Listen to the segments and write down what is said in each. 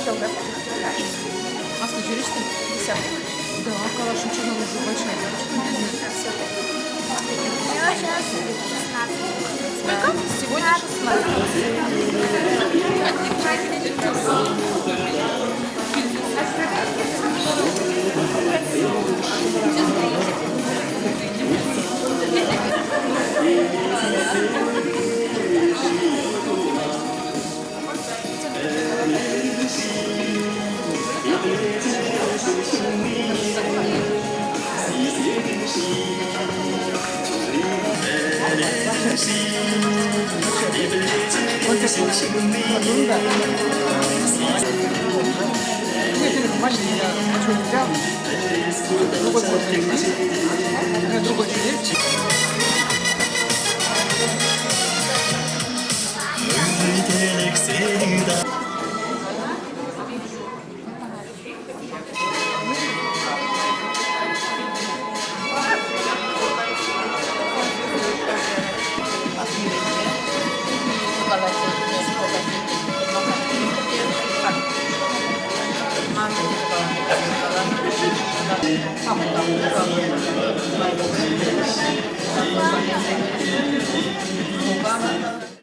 Аслӑ ҫӳреҫтӗн? Да, калашӑн чуна уже большая девочка. Сколько? Сегодня 16.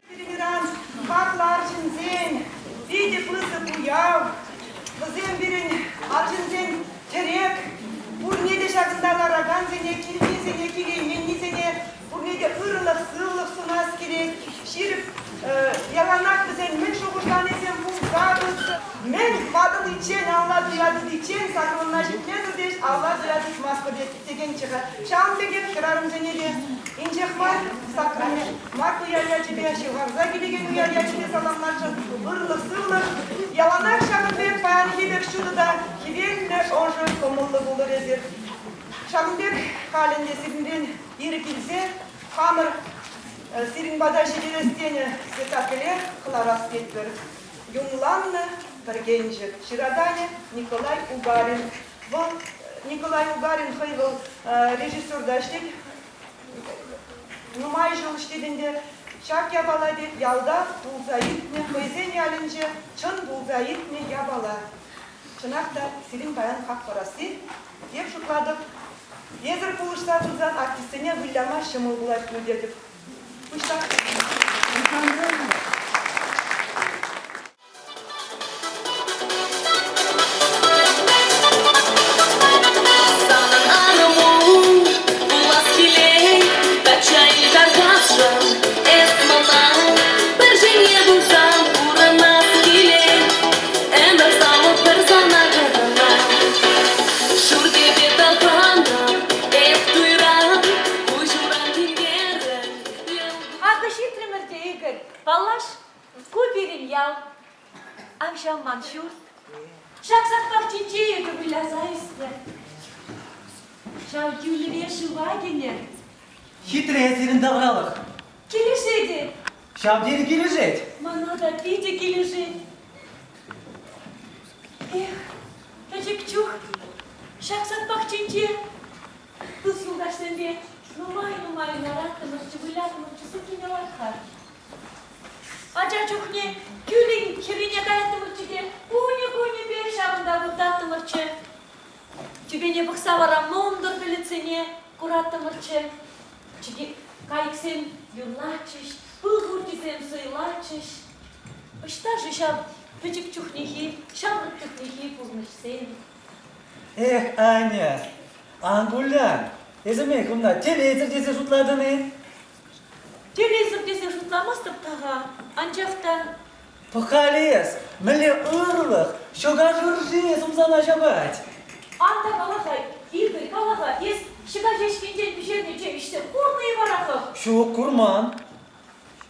Пирӗн хаклӑ арҫынсен питӗ пысӑк уяв. Вӗсем пирӗн арҫынсен тӗрек, пурне те ҫакӑнта ларакансене, килнисене, килейменнисене пурне те ырлӑх, сывлӑх сунас килет. Ҫирӗп яланах вӗсен мӗн шухӑшланисем пулса пыччӑр. Мӗн ватӑличчен, алла туя тытиччен саккунна ҫитмесӗр те алла туя тытмастпӑр текенччӗ-ха. Ҫавӑн пекех хӗрарӑмсене те инҫех мар саккунне март уяв ячӗпе, ҫывхарса килекен уяв ячӗпе саламласшӑн. Ырлӑх-сывлӑх яланах ҫакӑн пек паянхи пек ҫутӑ та хӗвеллӗ, ӑшӑ кӑмӑллӑ пулӑр эсир. Ҫакӑн пек халь ӗнтӗ сирӗнтен ирӗк илсе хамӑр сирӗн пата ҫитерес тенӗ спектакле кӑларас тетпӗр. Юнланнӑ пӗркенчӗк ҫыраканӗ Николай Угарин. Вӑл Николай Угарин хӑй вӑл режиссерта ӗҫлет. Нумай ҫул ӗҫлет ӗнтӗ. Ҫак япала тет ялта пулса иртнӗ, хӑйсен ялӗнче чӑн пулса иртнӗ япала. Чӑнах та, сирӗн паян хак парасси, эп шутлатӑп, эсӗр пулӑшса пырсан артистсене выляма ҫӑмӑл пулать пуль тетӗп. Пуҫлах. Санӑн арӑму пулас килет, качча ил тархасшӑн, эс мана пӗр ҫемье пулсан пурӑнас килет. Ӗмӗр савӑк пӗр сана кӑна. Шур кӗпе тӑхӑнтӑм эп туйран, куҫӑмран тинкерӗн. Акӑ ҫитрӗмӗр те, Игорь. Паллаш, ку пирӗн ял. Ав ҫав ман ҫурт. Ҫак сад пахчинче эпӗ выляса ӳснӗ. Ҫав кӳлӗре шыва кӗнӗ. Хитре сирӗн тавралӑх. Килӗшет-и? Ҫав тери килӗшет. Мана та питӗ килӗшет. Эх, пӗчӗк чух ҫак сад пахчинче тус-юлташсемпе нумай-нумай лараттӑмӑрччӗ, выляттӑмӑрччӗ, суккине ларт-ха. Ача чухне кӳлӗн хӗррине каяттӑмӑрччӗ те кунӗ-кунӗпе ҫавӑнта выртаттӑмӑрччӗ. Тӳпене пӑхса вара мӑнтӑр пӗлӗтсене кураттӑмӑрччӗ. Кайӑксем юрлатчӗҫ, пыл хурчӗсем сӑйлатчӗҫ. Ӑҫта-ши ҫав пӗчӗк чухнехи, ҫамрӑк чухнехи пурнӑҫсем? Эх, Аня, ан кулян. Эсӗ мӗн хӑвна телейсӗр тесе шутлатӑн-и? Телейсӗр тесе шутламастӑп та-ха, анчах та... Пӑх-халӗ эс, мӗнле ырлӑх, ҫӑка шӑрши сӑмсана ҫапать. Ан та кала-ха, Игорь, кала-ха, эс ҫӑка ҫеҫкинчен пӗҫернӗ чей ӗҫсе курнӑ-и вара хӑв? Ҫук, курман.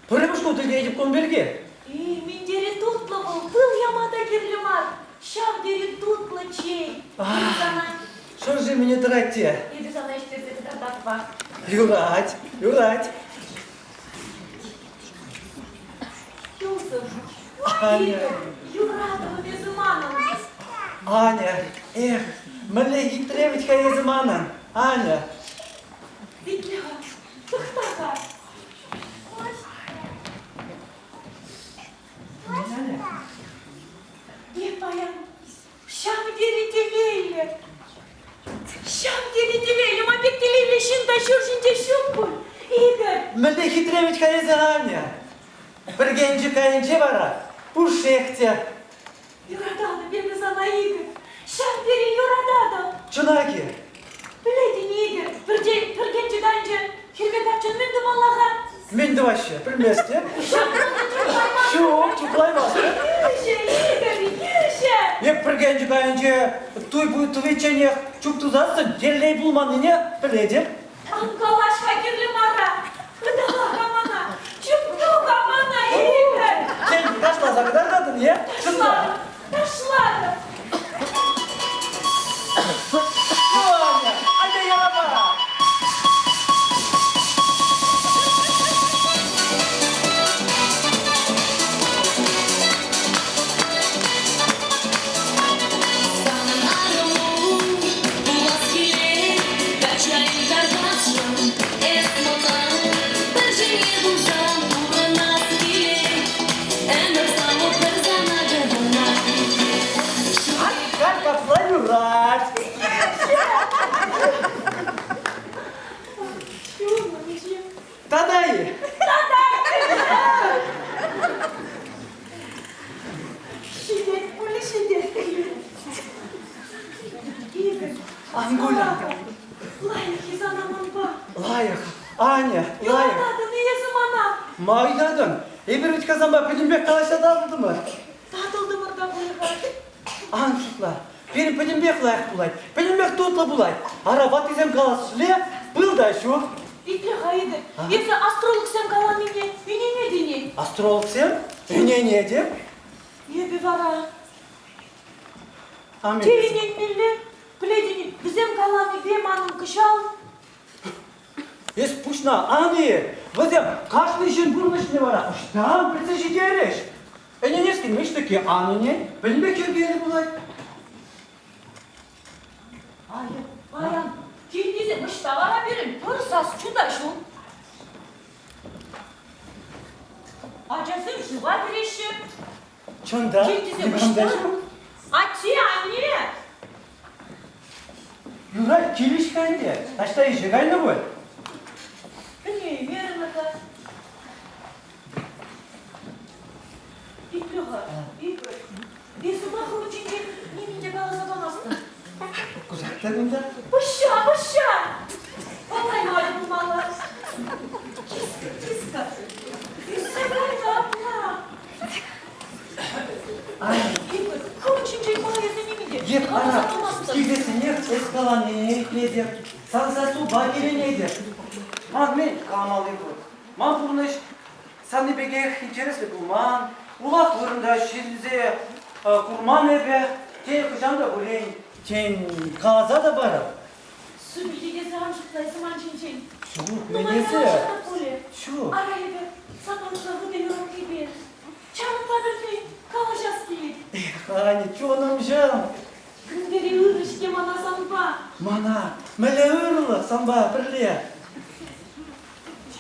Пӗрремӗш хут илтетӗп кун пирки. Эй, мӗн тери тутлӑ вӑл, пыл яма та кирлӗ мар. Ҫав тери тутлӑ чей. Эпӗ сана... Шӑрши мӗне тӑрать те. Эпӗ сана ӗҫтерсе кӑтартатӑпах. Юрать, юрать. Юсуф, Аня. юратӑвӑм эсӗ манӑн. Аня, эх, мӗнле хитре вӗт-ха эсӗ манӑн, Аня. Итле-ха, тӑхта-ха. Эп паян. ҫур ҫинче ҫук пуль, Игорь. Мӗнле хитре вӗт-ха эсӗ, Аня. Пӗркенчӗк айӗнче вара пушшех те. Юрататӑп эпӗ сана, Игорь. Ҫав тери юрататӑп. Чӑнах-и? Пӗлетӗн-и, Игорь, пӗркенчӗк айӗнче хӗрпе каччӑн мӗн тумалла-ха? Мӗн тӑваҫҫӗ, пӗлместӗп. Ҫук, чухлаймастӑп. Йӳҫӗ, Игорь, йӳҫӗ! Эп пӗркенчӗк айӗнче туй тӑвичченех чуп тусассӑн телей пулманнине пӗлетӗп. Ан калаҫ-ха кирлӗ мара! Ытала-ха мана! Чуп ту-ха мана, Игорь! Тен, ташласа кӑтартатӑн, е? Ташлатӑп, ташлатӑп! Ну, Аня, айда ярапа! Санӑн арӑму пулас килет, качча илтарсасшӑн эс мана. Пӗр ҫемье пулсан пурӑнас килет, ӗмӗр савӑк пӗр сана кӑна. Как капла юрать. Тата-и? Ҫитет пулӗ, ҫитет. Игорь, Ангуля. Лайӑх-и сана манпа? Лайӑх, Аня, лайӑх. Юрататӑн-и эсӗ мана? Ма ыйтатӑн? Эпир вӗт санпа пӗтӗмпех калаҫса татӑлтӑмӑр. Татӑлтӑмӑр та пуль-ха. Ан шутла. Пирӗн пӗтӗмпех лайӑх пулать, пӗтӗмпех тутлӑ пулать. Ара, ваттисем калашле, пыл та ҫук. Итле-ха, Игорь, эсӗ астрологсем каланине ӗненетӗн-и? Астрологсем? Ӗненетӗп. Эпӗ вара те ӗненмелле, пӗлетӗн-и, вӗсем каланипе манӑн кӑҫал Эс пуҫна ан-и? Вӗсем кашни ҫын пурнӑҫне вара ӑҫтан пӗлсе ҫитерӗҫ? Ӗненес килмест-тӗк ан ӗнен, пӗлме кирпӗллӗ пулать. Ай, паян килтисем ӑҫта вара пирӗн пӗр сас-чу та ҫук. Ачасем шыва кӗреҫҫӗ. Чӑн та, Килтисем никам та ӑҫта? ҫук. Атте, анне! Юрать, килӗҫ-ха ӗнтӗ. Таҫта ӗҫе кайнӑ пуль. Пӗлеймерӗм-ха. Итле-ха, Игорь, эсӗ ма хӑвӑнчинчен нимӗн те каласа памастӑн? Кусак та кунта. Пӑҫҫа, пӑҫҫа! Паллаймарӗ пулмалла. Киска, киска, ӳссе кайнӑ апла. Игорь, хӑвӑнчинчен мана эсӗ нимӗн те Еп, каласа ара, памастӑн. килсессӗнех эс каланине итлетӗп, сан сассупа киленетӗп. Ман мӗн каламалли пур? Ман пурнӑҫ Санни пекех интереслӗ пулман, улах вырӑнта ҫитӗнсе курман эпӗ, те хӑҫан та пулин, тен, каласа та парӑп. Супӗ тесе ан шутла эсӗ ман ҫинчен. Ҫук, Нумай мӗн эсӗ? калаҫатӑп пулӗ. Ҫук. Ара эпӗ сана ытла хытӑ юратнипе ҫавӑнпа пӗрле калаҫас килет. Эх, Аня, чунӑмҫӑм! Кӳнтери ырӑ-ҫке мана санпа. Мана мӗнле ырлӑх санпа пӗрле?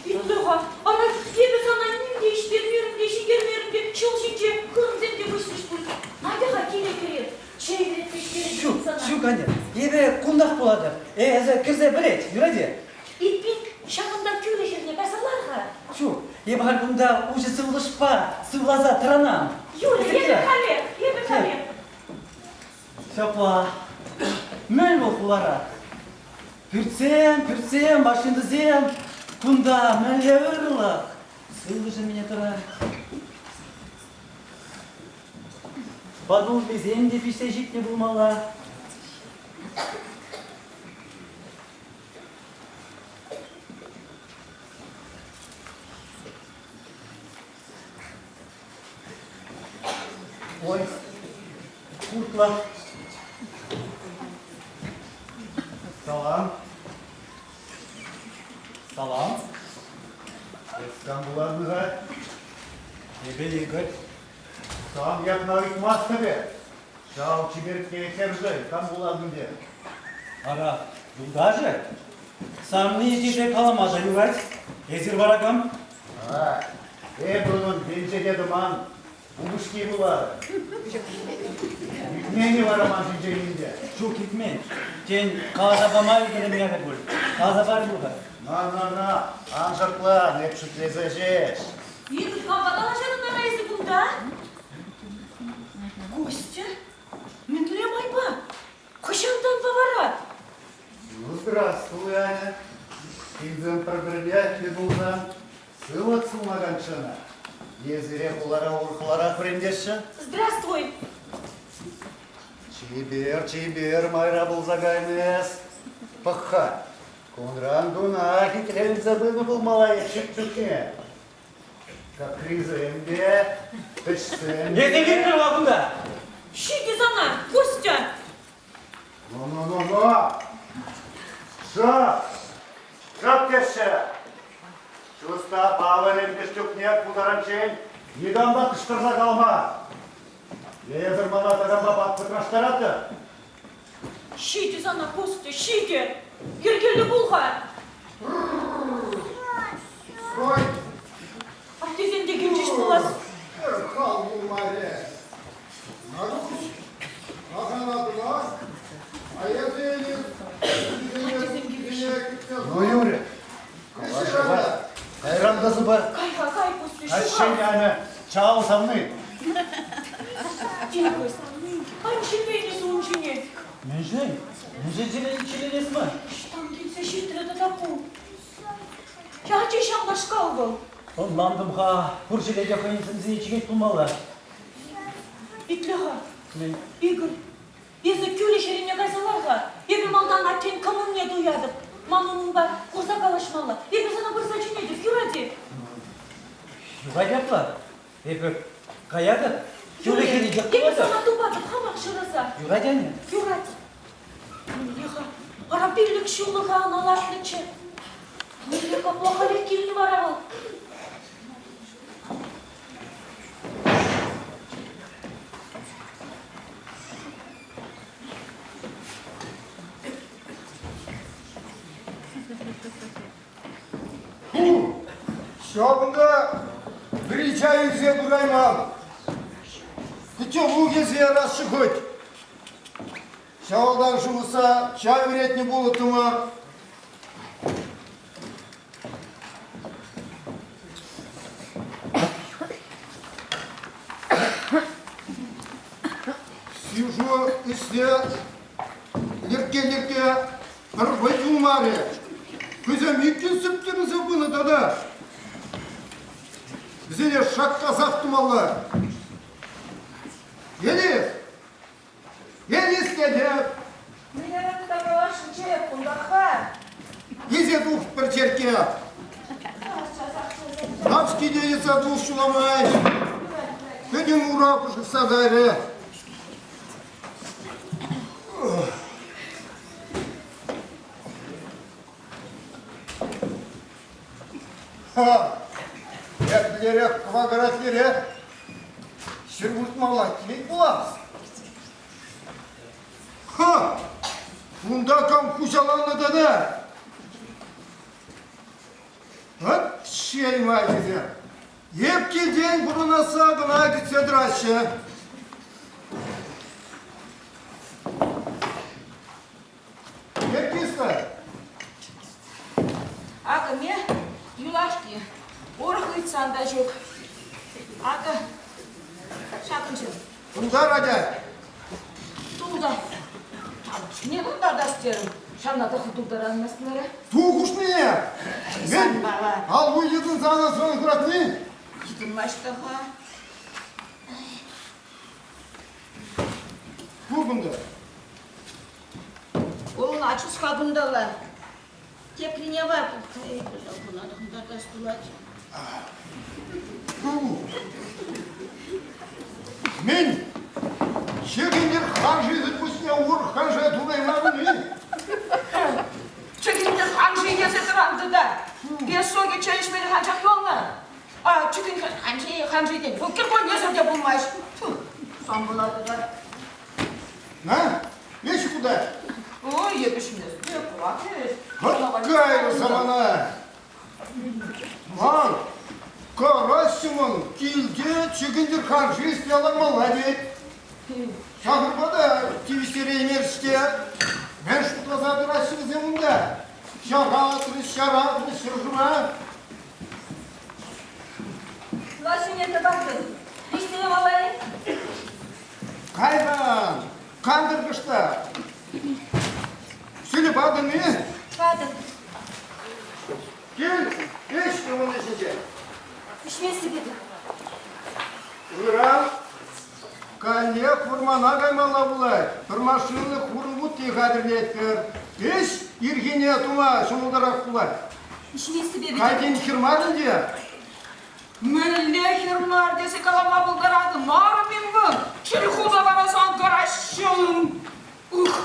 Итле-ха, ара, эпӗ сана ним те ӗҫтермерӗм те, ҫитермерӗм те, ҫул ҫинче хырӑмсем те выҫрӗҫ пуль. Атя-ха киле кӗрер, чей вӗретсе ҫитеретӗп Ҫук, сана. ҫук, Аня, эпӗ кунтах пулатӑп. Эсӗ кӗрсе вӗрет, юрать-и? Эппин, ҫакӑнта кӳлӗ хӗрне кайса лар-ха. Ҫук, эпӗ халь кунта уҫӑ сывлӑшпа сывласа тӑранам. Юрӗ, эпӗ халех, эпӗ халех. Ҫапла. Мӗн вӑл хулара? Пӳртсем, пӳртсем, машинӑсем. Кунта мӗнле ырлӑх. Сывлӑшӗ мӗне тӑрать. Панулмисем те пиҫсе ҫитнӗ пулмалла. Ой, куртла. Салам. Салам. Эс булармы-ха? Эпӗ Игорь. Сан ятна ыйтмастӑп эп. Ҫав чиперкке хӗршӗн кам пулатӑн те. Ара, юлташӗ, санни тесе калама та юрать. Эсир вара кам? А, эпӗ унӑн венчете тӑман. Упӑшки пулатӑп. Илтмен-и вара ман ҫинчен ӗнтӗ? Ҫук, илтмен. Тен, каласа пама ӗлкӗреймерӗ пуль. Каласа пар-ха. На-на-на, ан шӑртлан, эп шӳтлесе ҫеҫ. Игорь, кампа калаҫатӑн вара эсӗ кунта? Костя, мӗнле майпа? Хӑҫантанпа вара? Ну, здравствуй, Аня. Ҫынсем пӗр-пӗрне тӗл пулсан сывлӑх сунаканччӗ ӑна. Е сире хулара урӑхларах вӗрентеҫҫӗ? Здравствуй. Чипер, чипер майра пулса кайнӑ эс. Пӑх-ха, кунран куна хитреленсе пынӑ пулмалла ҫук чухне. Капризсем те, ӗҫсем те. Эсӗ килтӗр-ха кунта. Ҫитӗ сана, Костя! Ну-ну-ну-ну! Шӑп! Шӑп теҫҫӗ! Чуста палӑрӗн чухне ку таранччен никампа кӑшкӑрса калма. Эсӗр мана такампа пӑтраштаратӑр. Ҫитӗ сана, Костя, ҫитӗ! Йӗркеллӗ пул-ха! Стой! Аттесем те килчӗҫ пулас. Хал пулмарӗ. Маруҫ, пахана пулас, а эсӗ Ну, Юрий, кайран та сыпар. Кай-ха, кай, Костя, Каҫчен Аня, чао савни. Тихо, ан ҫилленӗ ун ҫине. Мӗншӗн? Мӗншӗн ҫилленес мар? Ӑҫтан килсе ҫитрӗ тата ку? Ячӗ ҫавнашкал вӑл. Ӑнлантӑм-ха, пур ҫӗре те хӑйӗн сӑмсине чикет пулмалла. Итле-ха, Игорь, эсӗ кӳлӗ хӗррине кайса лар-ха. Эпӗ малтан аттен кӑмӑлне туятӑп. Манӑн унпа курса калаҫмалла. Эпӗ сана пырса чӗнетӗп, юрать-и? Юрать апла. Эпӗ каятӑп. Кӳлӗ хӗрринчех Эпӗ пулатӑп. сана тупатӑп, хамах шыраса. Юрать, Аня? Юрать. Мӗнле-ха? Ара пиллӗк ҫуллӑха ӑна лартнӑччӗ. Мӗнле капла халех килнӗ вара вӑл? Ҫавӑнта вӗри чай илсе пырайман. Кӗтӳ илсе ярасшӑн хӑть. Ҫавалтан шӑвӑсса чай вӗретнӗ пулӑттӑмӑр. Сижу ӗҫсе лӗркке-лӗркке пӗр вӑй юлмарӗ. Хӑйсем иккӗн сӗптӗрӗнсе пынӑ тата. Вӗсене шаккасах тумалла. Елис! Елис тетӗп! Мӗнерен тытакалашӑнче кунтах-ха. Илсе тух пӗр черкке. Начки те йӑтса тух ҫуламай. Пӗтӗм ура пӑшӑхса кайрӗ. Ха! Еплерех кӑвакарать лере. Ҫӗр выртмалла килет пулас. Ха! Кунта кам хуҫаланнӑ тата? Вӑт шел ачисем. Эп килтен пурӑнасса кӑна кӗтсе тӑраҫҫӗ. Киргизстан. Акӑ ме юлашки. Урӑх ыйтсан та ҫук. Акӑ ҫакӑншӑн. Тултар, атя. Тулта. Не тултартас терӗм. Ҫавна та тултараймасть вара. Ту хушнине. Мен ал йытӑн сана сон хуратни. Йытӑнмасть та-ха. Ку кунта. Вӑл ачус-ха кунталла. Теприне вар куна тӑхӑнтартас пулать. Мӗн? Чӗкӗнтӗр ханшисӗр пуҫне урӑх ханша тунайман-и? Чӗкӗнтӗр ханши тесе тӑраннӑ та. Песокӗ чей ӗҫмелӗх анчах юлнӑ. А чӗкӗнтӗр ханши, ханши тен. Вӑл кӗркуннесӗр те пулмасть. Сан пулать та. На, лезь куда? Ой, эпӗ ҫиместӗп, курак Вот кайрӗ самана. Ман. Караҫҫӑмӑн килте чӗкӗнтӗр харши яланмалла тет. Сахӑрпа та тивӗҫтереймерӗҫ-ҫке. Мӗн шутласа тӑраҫҫӗ вӗсем унта? Ҫаратрӗҫ, ҫаратрӗҫ ҫӗршыва. Лашине тӑваттӑн. Виҫсене малай. Кайран, кантӑр кӑштах. Сӳлӗ патӑн-и? Патӑм. Кил, ӗҫ ывӑлӗ ӗҫӗнче. Ӗҫместӗп эпӗ. Ыран каллех вӑрмана каймалла пулать. Пӗр машинлӑ хурӑн вутти хатӗрлетпӗр. Ӗҫ ирхине тума ҫӑмӑлтарах пулать. Ӗҫместӗп эпӗ. Кайдин хӗр мар ӗнтӗ. Мӗнле хӗр мар тесе калама пултаратӑн, мар-им вӑл? Чӗлхуна вара сан караҫҫӑн. Ух!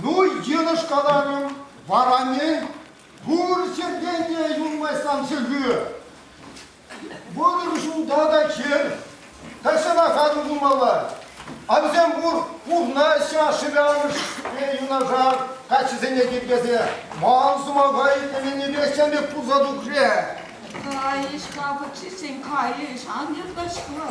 Ну, йӑнӑш каларӑм, вара мӗн? Пур ҫӗртен те юлмасть сан чӗлхӳ. 30 ҫулта та хӗр, тахҫанах арӑм пулмалла. А вӗсем пур пурнаҫҫӗ ашшӗпе амӑшӗпе юнашар каччӑсене тиркесе. Ман сӑмаха итлеменнипех ҫавӑн пек пулса тухрӗ. Кайӗҫ-ха пӗччен, кайӗҫ, ан йӑлташла.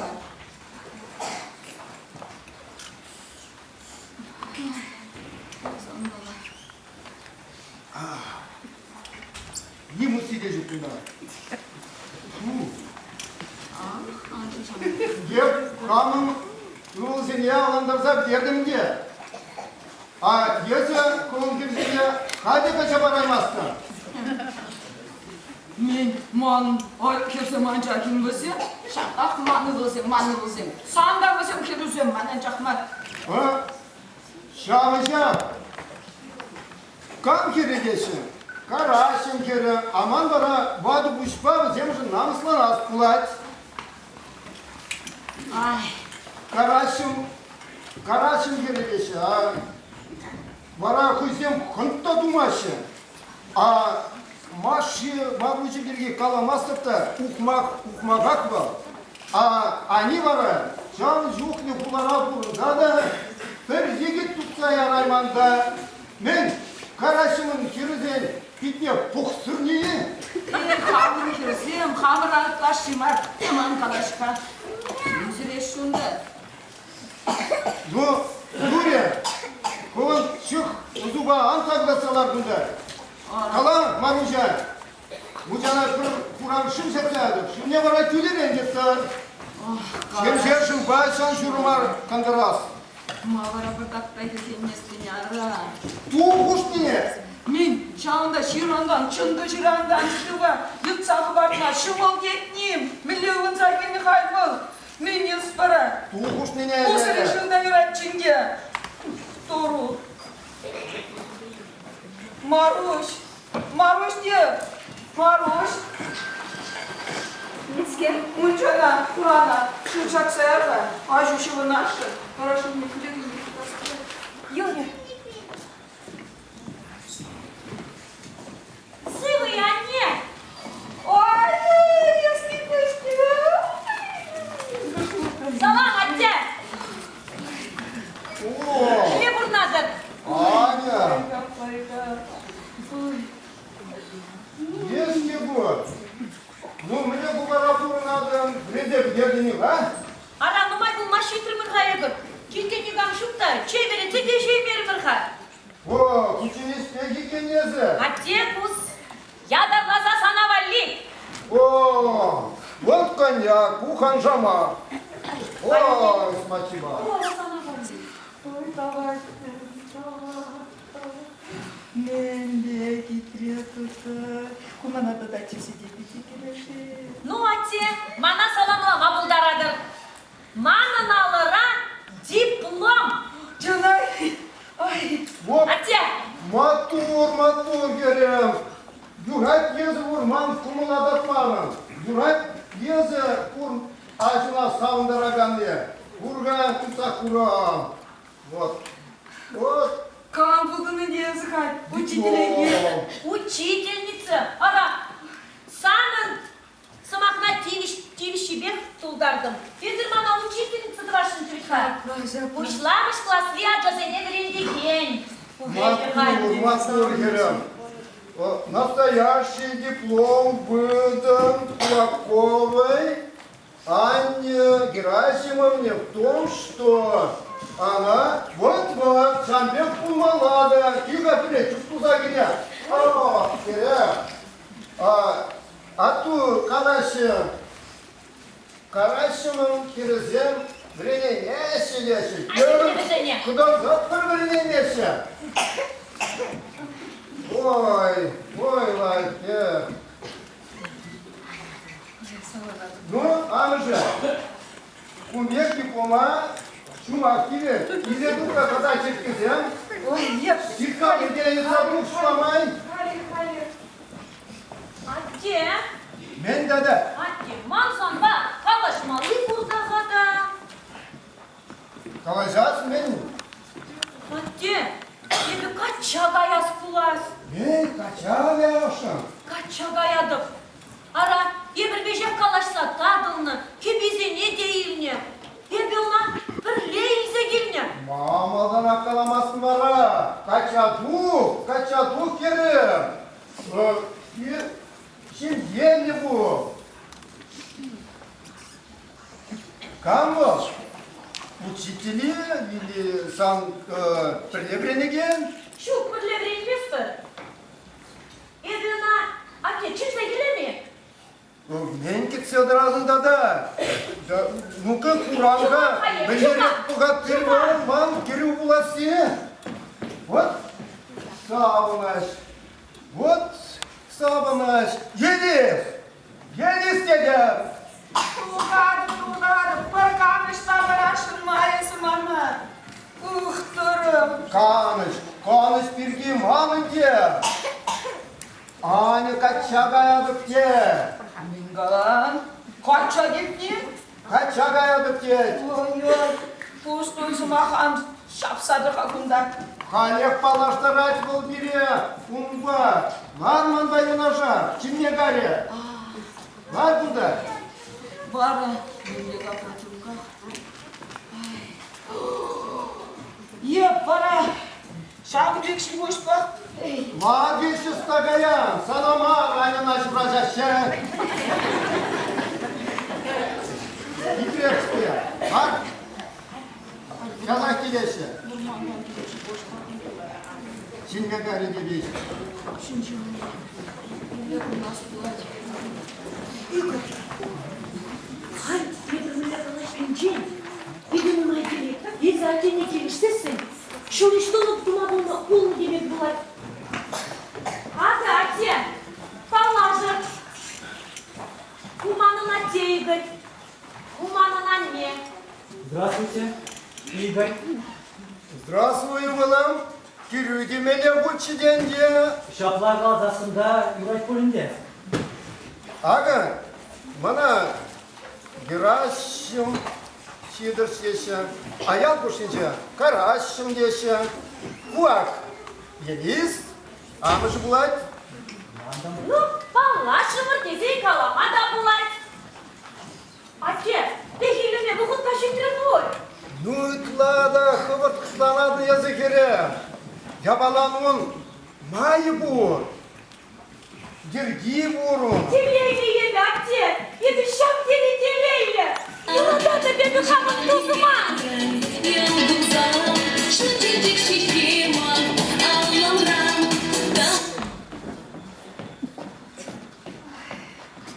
Ним усси те ҫук кунта. Фу. Эп хамӑн ывӑлсене авлантарса пӗтертӗм те. А эсӗ хӑвӑн хӗрсене халӗ кача параймастӑн. Мен ман хӗрсем анчах вӗсем, ҫапах ман ывӑлсем, ман ывӑлсем. Сан та вӗсем хӗрӳсем, ман анчах мар. А? Ҫавӑ ҫав. Кам хӗрӗ теҫҫӗ? Караҫӑн хӗрӗ, аман вара ватӑ пуҫпа вӗсемшӗн намӑсланас пулать. Ай. Караҫӑм, Караҫӑн хӗрӗ теҫҫӗ, а вара хӑйсем хӑнт та тумаҫҫӗ. А Маши Маруҫӗ пирки каламастӑп та, ухмах, ухмахах вӑл. А ани вара ҫавӑн чухлӗ хулара пурӑнса та пӗр йӗкӗт тупса ярайман та. Мӗн, Караҫӑмӑн хӗрӗсен питне пухсӑрни-и? Эх, хамӑр хӗрсем, хамӑра ытлашши мар, тем ан калаҫ-ха. Ӳсӗрес ҫунтӑ. Ну, Юрия, хӑвӑн чӑх усупа ан таклатса лар кунта. Кала, Маруҫа, мучана пӗр хуран шыв ҫакса ятӑп, шывне вара кӳлӗрен йӑтса. Ҫемҫе шывпа ҫан ҫурӑма кантарас. Ма вара пӑртак та хӗрхенместӗн, ара? Ту хушнине! Мӗн, ҫавӑнта ҫырантан, чӑнкӑ ҫырантан шыва йӑтса хӑпартма ҫӑмӑл тетним? Мӗнле ывӑнса килнӗ халь вӑл? Мӗн эс вара? Ту хушнине Пусӑри шыв та юрать чинке. Туру. Маруҫ! Маруҫ те! Маруҫ! Мӗскер мунчана, хурана шыв ҫакса яр-ха, аҫу ҫӑвӑнасшӑн, вара шывне кӳлӗ-кӳлӗ тытас пулать. Юрӗ. Сывӑ-и, анне? Ой, ясли Салам, атте! О! Мӗнле пурӑнатӑр? Аня! Есть пур. Ну, мӗне кукара пурӑнатӑн, вӗренсе пӗтертӗн-и-ха? Ара, нумай пулмасть ҫитрӗмӗр-ха эпир. Килте никам ҫук та, чей вӗретсе те ӗҫеймерӗмӗр-ха. О, кучченеҫпе иккен эсӗ. Атте, пус, ятарласа сана валли. О, вот коньяк, ку ханжама. Ой, спасибо. Ой, давай, давай. Мӗнле хитре туса. Ку мана тата тӳссе те питӗ килӗшет. Ну, атте, мана саламлама пултаратӑр. Манӑн алӑра диплом. Чӑнах, ай. Вот, Атте! Маттур, маттур, хӗрӗм. Юрать эсӗ пур ман кӑмӑла татмарӑн. Юрать эсӗ пур аҫуна савӑнтараканни. Курка тытса курам. Вот. Вот. Кам пултӑн ӗнтӗ эсӗ халь? Учителе Учительница! Ара, санӑн сӑмахна тивӗҫ тивӗҫҫипех тултартӑм. Эсир мана учительница тӑвасшӑнччӗ вӗт-ха. Пуҫламӑш класри ачасене вӗрентекен. Маттур, маттур, хӗрӗм. Настоящий диплом выдан Кулаковой Анне Герасимовне в том, что она вот-вот сан пек пулмалла та тихо пире чуптуса кӗнӗ. О, кӗре. Атту калаҫҫӗ, Караҫҫӑмӑн хӗрӗсем вӗренеймеҫҫӗ теҫҫӗ. Кӑтартса пӗр вӗренеймеҫҫӗ. Ой, ой, лайӑх. Ну, амӑшӗ, кун пек диплома ҫумах килет. Илсе тухнӑ тата черккесем. Ҫыртса пӗрте йӑтса тухшламай. Атте. Мӗн тата? Атте, ман санпа калаҫмалли пур-та-ха та. Калаҫас мӗн? Атте, эпӗ качча каяс пулас. Мӗн качча каясшӑн? Качча каятӑп. Ара, эпир веҫех калаҫса татӑлнӑ, кӗписене те илнӗ. Эпӗ ӑна пӗрле илсе килнӗ. Ма малтанах каламастӑн вара? Качча тух, качча тух терӗм. Ҫемьеллӗ пул. Кам вӑл? Учитель-и или сан пӗрле вӗренекен? Ҫук, пӗрле вӗренместпӗр. Эпӗ ӑна атте чӗнсе килем-и? Мӗн кӗтсе тӑратӑн тата? Ну-ка, курам-ха, мӗнлерех пӑхаттир вӑл ман кӗрӳ пуласси? Вот савӑнӑҫ, вот савӑнӑҫ. Елис! Елис тетӗп! Тухатӑп, тухатӑп, пӗр канӑҫ та парасшӑн мар эсӗ мана. Ух, тӑрӑм. Канӑҫ, канӑҫ пирки манӑн те. Аня качча каятӑп те. Мӗн калан? Качча тетни? Качча каятӑп тет. Ой-ой, пустуй сӑмах ан ҫапса тӑр-ха кунта. Халех паллаштарать вӑл пире унпа. Лар манпа юнашар, чӗнме карӗ. Лар кунта. Вара, мӗнле капла тунка? Еп, вара, ҫакӑн пек ҫимуҫпа. Лагерь стакаян, сана мар Аньӑна ҫураҫаҫҫӗ. Хитре-ҫке, ак, часах килеҫҫӗ. Чӗнме карӗ те веҫ. Игорь, халь эпир мӗнле калаҫнинчен питӗ нумай килет. Эсӗ аттене килӗшсессӗн ҫул тӑлӑп тума пулнӑ пулнӑ теме пулать. Акӑ, атте, паллашӑр. Ку манӑн атте Игорь, ку манӑн анне. Здравствуйте, Игорь. Здравствуй, ывӑлӑм. Кирӳ темелле пулчӗ те ӗнтӗ. Ҫапла каласассӑн та юрать пуль ӗнтӗ. Акӑ, мана Герасим Сидорч теҫҫӗ, аял хушшинче Караҫҫӑм теҫҫӗ. Ку ак Елис, амӑшӗ пулать. Ну, паллашрӑмӑр тесен калама та пулать. Атте, пехиллеме вӑхӑтпа ҫитрӗ пуль. Ну, ытла та хӑвӑрт хӑтланатӑн эсӗ, хӗрӗм. Япалан ун майӗ пур, йӗрки пур ун. Телейлӗ эпӗ, атте, эпӗ ҫав тери телейлӗ. Юрататӑп эпӗ хамӑн тусӑма.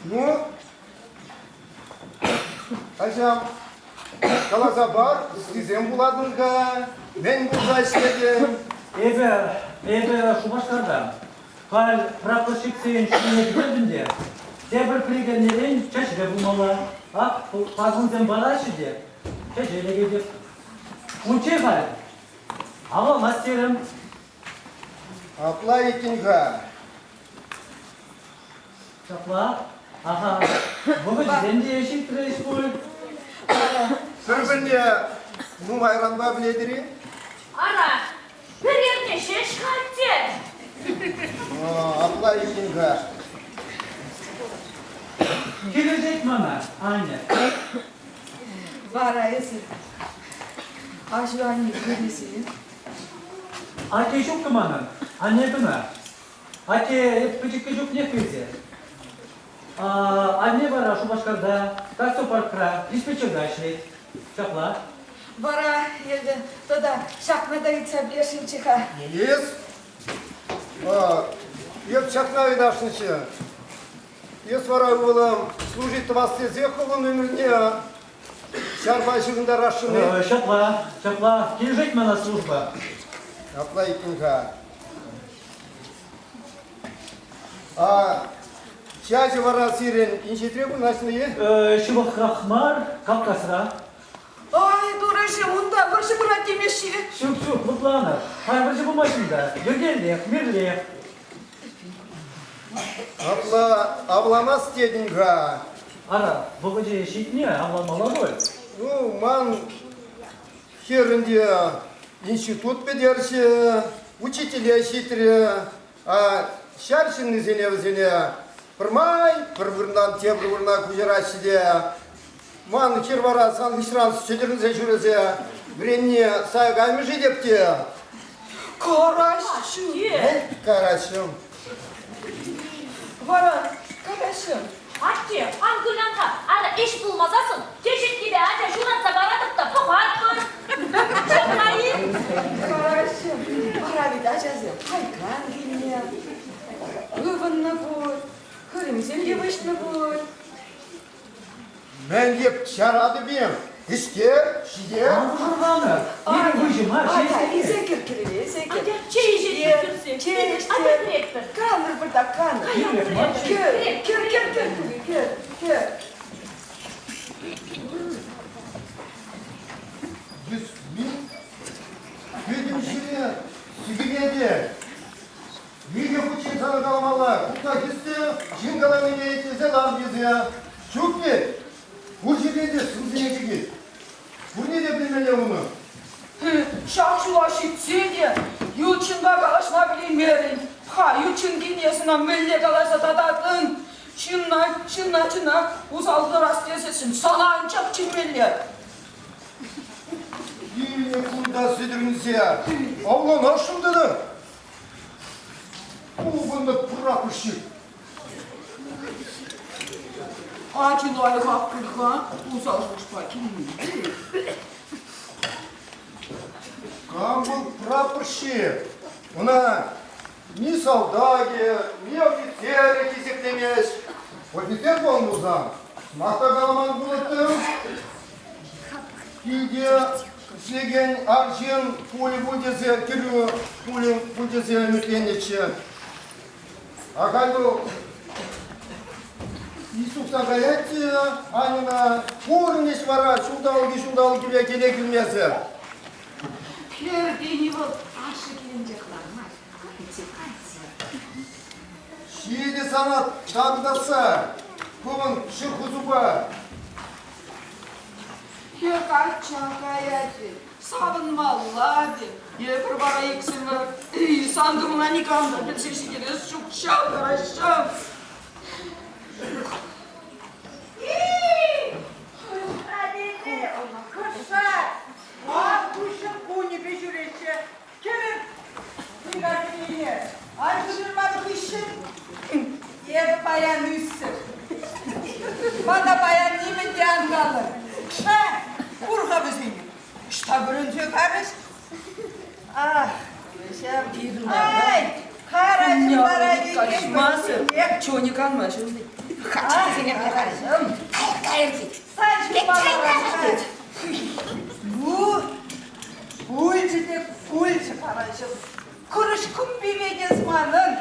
Ну, Ачам, каласа пар, ыттисем пулатӑн-ха, мӗн пулса ӗҫлетӗн? Эпӗ, эпӗ Шупашкарта. Халь прапорщиксен ҫине кӗтетӗн те, тепӗр прикӗрнерен чӗчре пулмалла. Ак, пакунсем параҫҫӗ те, чӗче лекетӗп. Унччен халь авланас терӗм. Апла иккен-ха. Ҫапла. Аха, вӑхӑчӗсем те ҫитрӗҫ пуль. Пӗр-пӗрне нумайранпа пӗлетӗр-и? Ара, пӗр эрне ҫеҫ-ха атте. Апла иккен-ха. Килӗшет мана, Аня. Вара эсӗ аҫу-анне кӗресен? Атте ҫуккӑ манӑн, анне кӑна. Атте эп пӗчӗккӗ чухнех вилсе. Анне вара Шупашкарта, таксопаркра, диспетчерта ӗҫлет. Ҫапла. Вара эпӗ тата ҫакна та ыйтса пӗлесшӗнччӗ-ха. Елис, эп ҫакна ыйтасшӑнччӗ. Эс вара ывӑлӑм служить тӑвас тесе хӑвӑн ӗмӗрне ҫарпа ҫыхӑнтарасшӑн-и? Ҫапла, ҫапла. Килӗшет мана служба. Апла иккен-ха. А чаҫӗ вара сирӗн инҫетре вырнаҫнӑ-и? Ҫывӑхрах мар, Кавказра. Ай, турӑҫӑм, унта вӑрҫӑ пырать темеҫҫӗ. Ҫук, ҫук, лӑпланӑр. Халь вӑрҫӑ пулмасть унта. Йӗркеллех, мирлех. Апла авланас тетӗн-ха. Ара, вӑхӑчӗ ҫитнӗ, авланмалла пуль. Ну, ман хӗрӗн те институт пӗтерчӗ, учителе ҫитрӗ. А ҫар ҫыннисене вӗсене пӗрмай пӗр вырӑнтан тепӗр вырӑна куҫараҫҫӗ те ман хӗр вара сан хыҫран сӗтӗрӗнсе ҫӳресе вӗренни сая каймӗ-ши теп те. Караҫҫӗ. Караҫҫӗ. Вара калаҫҫӗ. Атте, ан кулян-ха, ара ӗҫ пулмасассӑн теҫеткепе ача ҫуратса паратӑп та пӑхатпӑр. Ҫапла-и? Караҫҫӗ. Вара ведь ачасем хайкан килнӗ, ывӑннӑ пуль, хырӑмсем те выҫнӑ пуль. Мӗн еп чаратӑп-им? Ӗҫтер, ҫитер. Ан пӑшӑрханӑр. Пирӗн выҫӑ мар, Атя, илсе кӗр кӗрӗве, илсе кӗр. Атя, чей ӗҫетпӗр кӗрсе. Чей Атя, ӗҫтер. кӗретпӗр. Канӑр пӑртак, канӑр. Кӗр, кӗр, кӗр, кӗр, кӗр, кӗр. Юсмин пӗтӗм ҫӗре сӳкӗнетӗ. Миҫе хутчен сана каламалла, кукла хӗссе ҫын каланине итлесе лар тесе. Ҫук вӗт, пур ҫӗрте те сӑмсине чикет. Пурне те пӗлмелле унӑн. Ҫак ҫула ҫитсе те ют ҫынпа калаҫма пӗлеймерӗн. Ха, ют ҫын килне сана мӗнле каласа тататӑн? Ҫынна, ҫынна чӑнах усал тӑвас тесессӗн сана анчах чӗнмелле. Килнӗ кунта сӗтӗрӗнсе авланасшӑн тӑнӑ. Пухӑннӑ прапорщик. Ачи лайӑхах пуль-ха, усал шухӑшпа килмен. Кам вӑл прапорщик? Ӑна ни салтакӗ, ни офицерӗ хисеплемест. Офицер пулнӑ пулсан, сӑмах та каламан пулӑттӑм. Килте ӗҫлекен арҫын пулӗ пуль тесе, кӗрӳ пулӗ пуль тесе ӗмӗтленнӗччӗ. Ахаль вӑл Иисуса каять те Аньӑна пурӑнӗҫ вара ҫулталӑкӗ-ҫулталӑкӗпе киле килмесӗр. Хӗр тени вӑл ашшӗ килӗнчех лармасть. Кайчӗ, кайчӗ. Ҫитӗ сана татӑлтатса, хӑвӑн ҫыххусупа. Хӗр качча каять, савӑнмалла те. Эпир вара иксӗмӗр сан кӑмӑла никам та пӗлсе ҫитерес ҫук ҫав ҫав. Кӑша, ак куҫӑм кунӗпе ҫӳреҫҫӗ. Кӗрӗр бригадине. Ан шырман хыҫҫӑн эпӗ паян ӳсӗр. Мана паян нимӗн те ан калӑр. Ша, кур-ха вӗсене. Ӑҫта вӗренсе карӗҫ? Ах, вӗсем. Ай, караҫӑм вара Каҫмасӑр, чего не канмаҫ унти. Караҫӑм. Сан ҫумма ларас. Ну, Пулчӗ те пулчӗ караҫӑм. Курӑш куппи пек эс манӑн.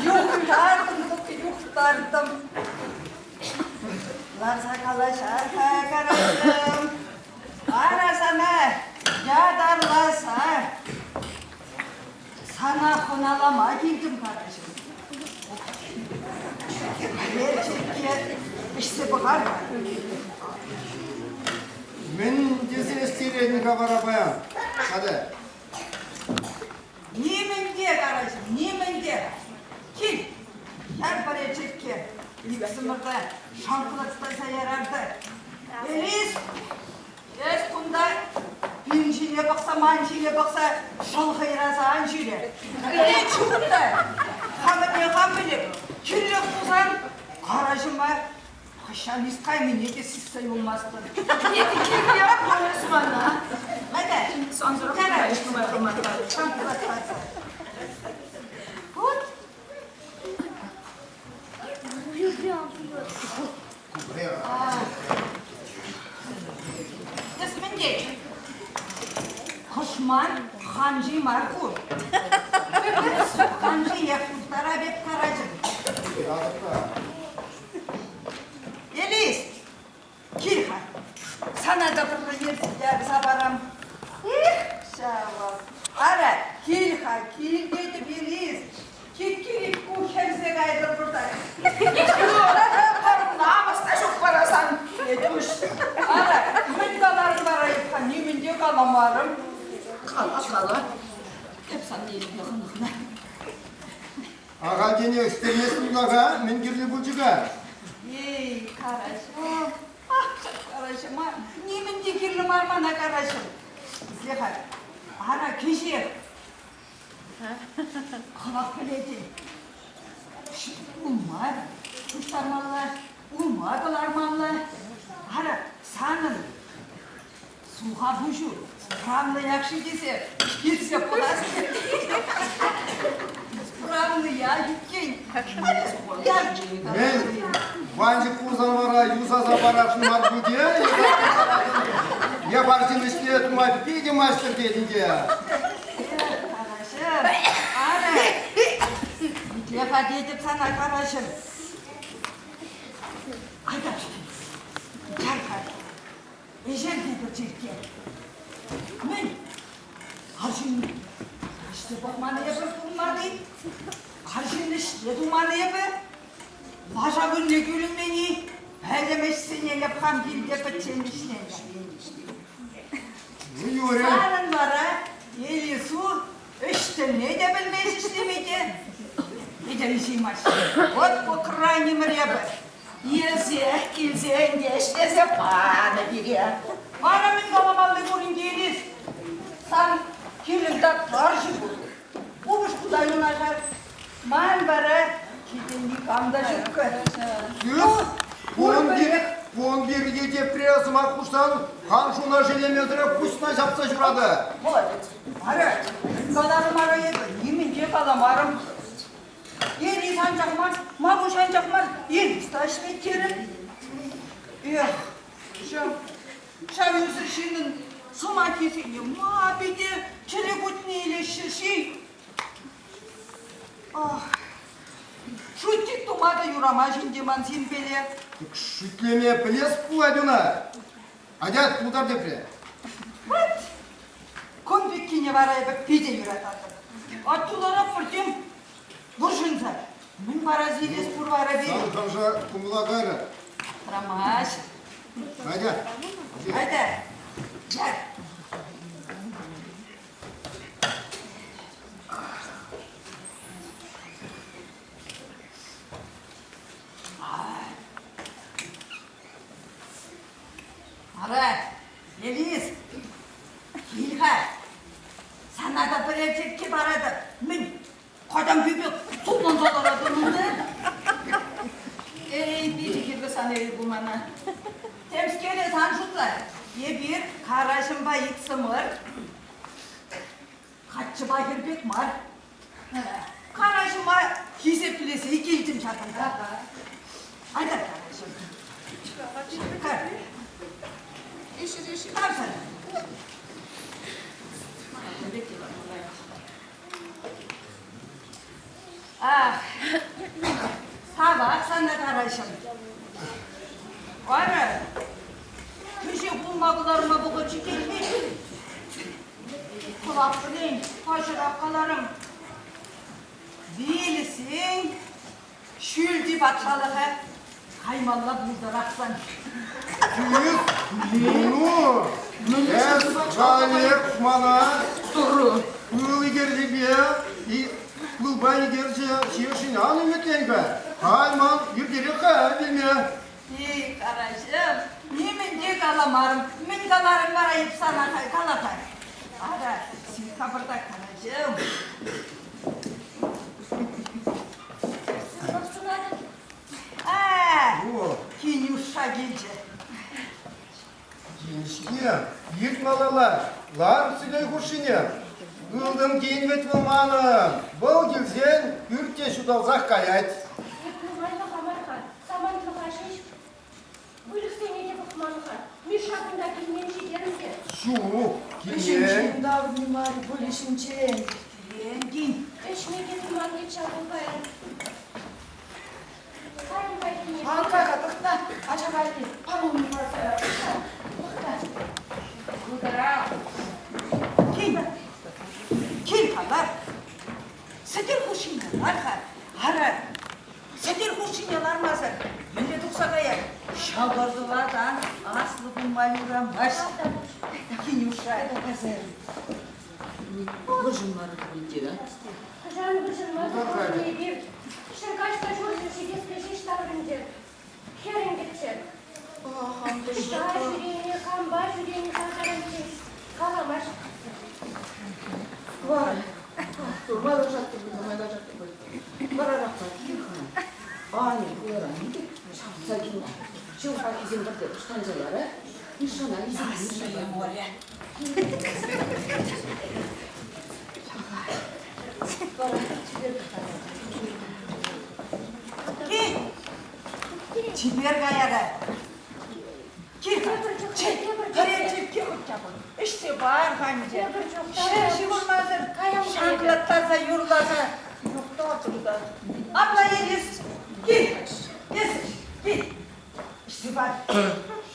Юхтартӑм тӑк юхтартӑм. Ларса калаҫар-ха, караҫӑм. Ара сана ятарласа сана хӑналама килтӗм, караҫӑм. Черкке ӗҫсе пӑхар-ха. Мӗн тесе ӗҫтеретӗн-ха вара паян, Саде? Нимӗн те, караҫӑм, нимӗн те. Кил, яр пӗре черкке. Иксӗмӗрте шанклаттарса ярар та. Элис, эс кунта пин ҫине. ҫине пӑхса, ман ҫине пӑхса шӑл хӑйраса ан ҫӳре. Эй, чун та, хамӑнне хам пӗлеп. Кирлех пулсан караҫӑма хӑҫан искайнине те сиссе юлмастӑн. Эпӗ кирлех пулас мана. Айда, Сансӑрах нумай пулмасть. Вот. Эс мӗн тет? Кӑшман ханши мар ку. Ханшиех пустара пек карачӑк. Елис, кил-ха. Сана та пӗрле ертсе ярса парам. Эх, ҫавӑ. Ара, кил-ха, кил тетӗп, Елис. Киккирик-ку хӗрсе кайтӑр пӑртак. Намӑс та ҫук вара сан, Петюш. Ара, мӗн каларӑн вара эп-ха, нимӗн те каламарӑм. Кала, кала. Эп сан илтнӗ хӑнӑхнӑ. Ахальтенех ӗҫтерместӗн-ха, мӗн кирлӗ пулчӗ-ха? Эй, Караҫӑм, ах, Караҫӑма, нимӗн те кирлӗ мар мана, Караҫӑм. Итле-ха, ара, кӗҫех Хӑвах пӗлетӗн. Улма пуҫтармалла, улма кӑлармалла. Ара, санӑн суха пуҫу справнӑй якши тесе килсе пулас. Справнӑя иккен. Мӗн, ванчӑк пулсан вара юсаса парасшӑн мар пуль Е арҫын ӗҫне тума питӗ маҫтӑр тетӗн те. Караҫӑм, ара, итле-ха тетӗп сана, Караҫӑм. Айта, чар-ха, ӗҫер тетӗр черкке. Мӗн? Арҫын ӗҫсе пӑхман эпӗ пулман-и? Арҫын ӗҫне туман эпӗ? Лаша вырӑнне кӳлӗнмен-и? Пӗтӗм ӗҫсене лӗп хам килте пӗччен ӗҫленӗ. Ну, Юрий. Санӑн вара Елису ӗҫ тӗлне те пӗлмест ӗҫлеме те. Ӗҫеймасть. Вот по крайней мере эпӗ. Илсех килсен те ӗҫлесе панӑ пире. Вара мӗн каламалли пур ӗнтӗ, Елис? Сан килӗнте тарҫӑ пур. Упӑшку та юнашар. Ман вара килте никам та ҫуккӑ. Кӳс, кун пирки тепре сӑмах хушсан хан шуна шелемесӗрех пуҫна ҫапса ҫуратӑ. Молодец. Ара, каларӑм ара эпӗ, нимӗн те каламарӑм. Елис анчах мар, Мавуҫ анчах мар, Елис та ӗҫлет терӗм. Эх, ҫав, ҫав ӳсӗр ҫыннӑн сӑмахӗсене ма питӗ чӗре кутне илеҫҫӗ-ши? Ах, шутик тума та юрамасть ӗнтӗ ман сирпеле. Шӳтлеме пӗлес пулать ӑна. Атя, тултар тепре. Вот! Кун пеккине вара эпӗ питӗ юрататӑп. Аттулара пуртем вӑрҫӑнса. Мӗн вара сирес пур вара пирӗн? Сан хавша кӑмӑла кайрӗ. Ромаш. Атя. Айда. Яр. Ара, Елис, кил-ха. Сана та пӗрер черкке паратӑп. Мӗн, катан пӳпе сулланса ларатӑн унта? Эй, питӗ кирлӗ сан эй мана. Темскере сан шутла. Эпир Караҫӑмпа иксӗмӗр каччӑпа хӗр пек мар. Караҫӑма хисеплесе килтӗм ҫакӑнта. Айта, Караҫӑм. Кар. Кар сана. Ах, тавах сана, Караҫӑм. Ара, кӗҫех улма кӑларма вӑхӑт ҫитет-и? Хӑвах пӗлен, паҫӑрах каларӑм. Вилсен ҫӳлти патшалӑха каймалла пултӑрах сан. Кӳс, ну, эс халех мана пыл икерчӗпе пылпа икерчӗ ҫиесшӗн ан ӗмӗтлен-ха. Халь ман иртерех-ха вилме. Эй, Караҫӑм, нимӗн те каламарӑм. Мӗн каларӑм вара эп сана, кала-ха. Ара, сирка пӑртак калаҫам. Сывлӑх сунатӑп. А, Кинюша килчӗ. Кинҫке, ирт малалла, лар сӗтел хушшине. Ылтӑн кин вӗт вӑл манӑн. Вӑл килсен пӳрт те ҫуталсах каять. Эп нумайлӑха мар-ха, самантлӑха ҫеҫ. Выльӑхсене те пӑхман-ха. Миша кунта килмен ҫитерӗм те. Ҫук, килмен. Ӗҫӗнчен таврӑнни мар, выльӑхӗнчен. Кин. Ӗҫме те туман ҫав вӑл паян. Ан кай-ха, тӑхта, ача валли панулми парса Тӑхта. Кутӑра. Кил. Кил-ха, лар. Сӗтел хушшине лар-ха. Ара, сӗтел хушшине лармасӑр мӗнле тухса каять? Ҫавӑртӑлатан аслӑ пулма юрамасть. Кинюша. Вӑрҫӑнмарӑр пулин а? Хӑҫан вӑрҫӑнмасӑр пурӑннӑ эпир? Ҫӗркаҫ та ҫурҫӗр ҫитеспе ҫеҫ таврӑнчӗ. Хӗрӗнкӗччӗ. Ӑҫта ҫӳренӗ, кампа ҫӳренӗ ҫав таранччен каламасть. Вара, майлашатпӑр, майлашатпӑр. Варарах та кил-ха. Аня, хулара питӗ ҫавӑтса килнӗ. Ҫылӑхакисем пӗрте пуҫтанса лара. Мишшана илсе килнӗ. Море. Кил! Чипер каяра. Кил-ха. Пӗрер черкке хуть пуль. Ӗҫсе пар-ха ӗнтӗ. Ҫӗр ҫывӑрмасӑр шанклаттарса юрласа юхтартӑм та. Апла Елис, кил, эс кил. Ӗҫсе пар.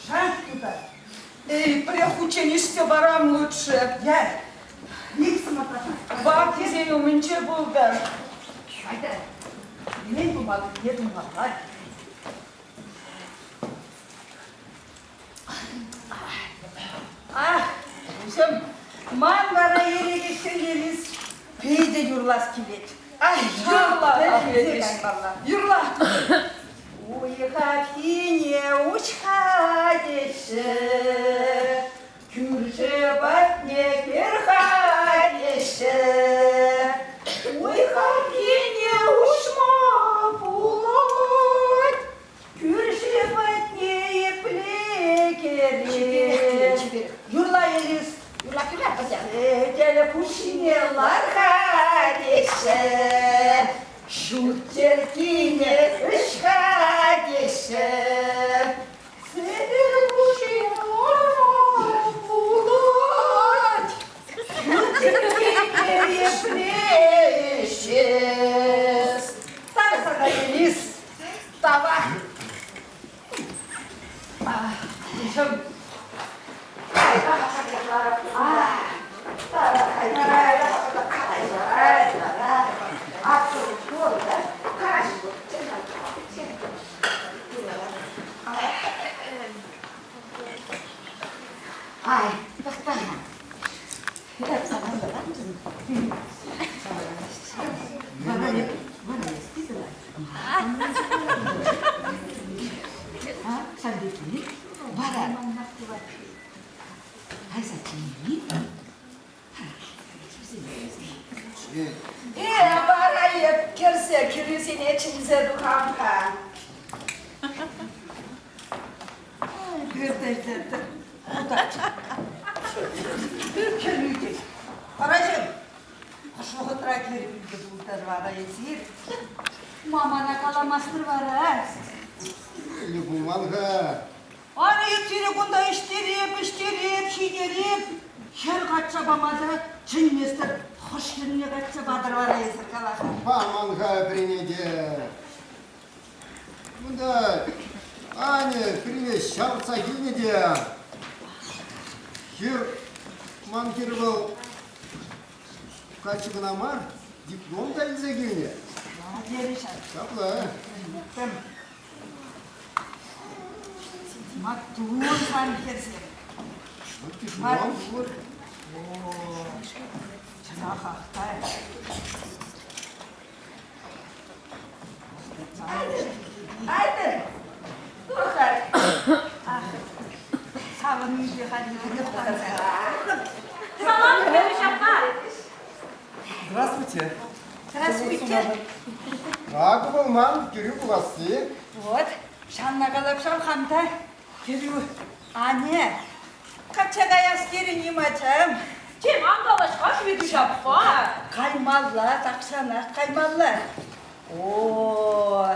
Шанк тутар. Эй, пӗрех хутчен ӗҫсе парам лучше. Яр, иксӗмӗр Ваттисен умӗнче пултӑр. Айта, мӗн тумаллине тумалла. Ах, куҫӑм, ман вара ирӗк Елис питӗ юрлас килет. Ай, юрла, каймалла. Юрла. Уйӑха-хине уҫ-ха теҫҫӗ, кӳршӗ патне кӗр-ха теҫҫӗ. Уйӑха-хине уҫма пулать, кӳршӗ патне епле кӗрет. Юрла, Елис. Юрла, юрла, Вася. Сӗтел хушшине лар-ха теҫҫӗ. Ҫут йӗркине ӗҫ-ха теҫҫӗ. Сӗтел хушшине ларма пулать. Ҫут йӗркине епле ӗҫес? Тарса Елис, тавах. Ай, тӑхта-ха. Сан пекки вара кайса килни. Э, вара эп кӗрсе кӗрӳсене чӗнсе тухам-ха. Кӗр-тӗр-тӗр-тӗр. Кӗрӳ тет. Карачӑм, хӑш вӑхӑтра кӗрӳ пултӑр вара эсир? Мамана каламастӑр вара. Не пулман-ха. Ара, сире кунта ӗҫтереп, ӗҫтереп, ҫитереп. Хӗр качча памаса чӗнместӗр. Хӑш хӗрне качча патӑр вара эсир кала-ха? Паман-ха пӗрене те. Кунта Аня пире ҫавӑтса килнӗ те хӗр, ман хӗр вӑл каччӑ кӑна мар, диплом та илсе килнӗ. Ҫапла. Маттур сан хӗрсем. Маттур. О, чӑнахах та. Айтӑр, тухӑр. Савӑннипе халь Салам. Здравствуйте. Здравствуйте. Акӑ вӑл ман кӗрӳ пуласси. Вот, ҫавна калап ҫав хам та. Кӗрӳ, ане, качча каяс терӗн-им, ачам? Тем, ан калаҫ-ха, Хветуҫ аппа. Каймалла, тахҫанах каймалла. О,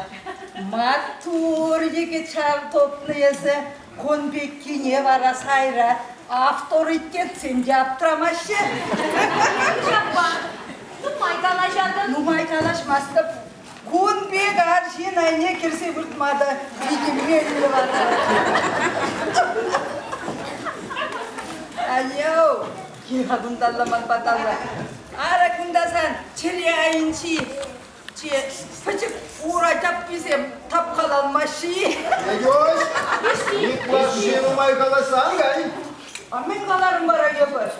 маттур йӗкӗт ҫав тупнӑ эсӗ. Кун пеккине вара сайра авторитетсем те аптрамаҫҫӗ. Ҫапла. Нумай калаҫатӑн. Нумай калаҫмастӑп. Кун пек арҫын айне кӗрсе выртма та питӗ меллӗ вара. Анне, кил-ха кунталла ман паталла. Ара кунта сан чӗре айӗнчи пӗчӗк ура тапписем тапкаланмаҫҫӗ-и? Егош, ытлашши нумай каласан кай. А мӗн каларӑм вара эпӗ?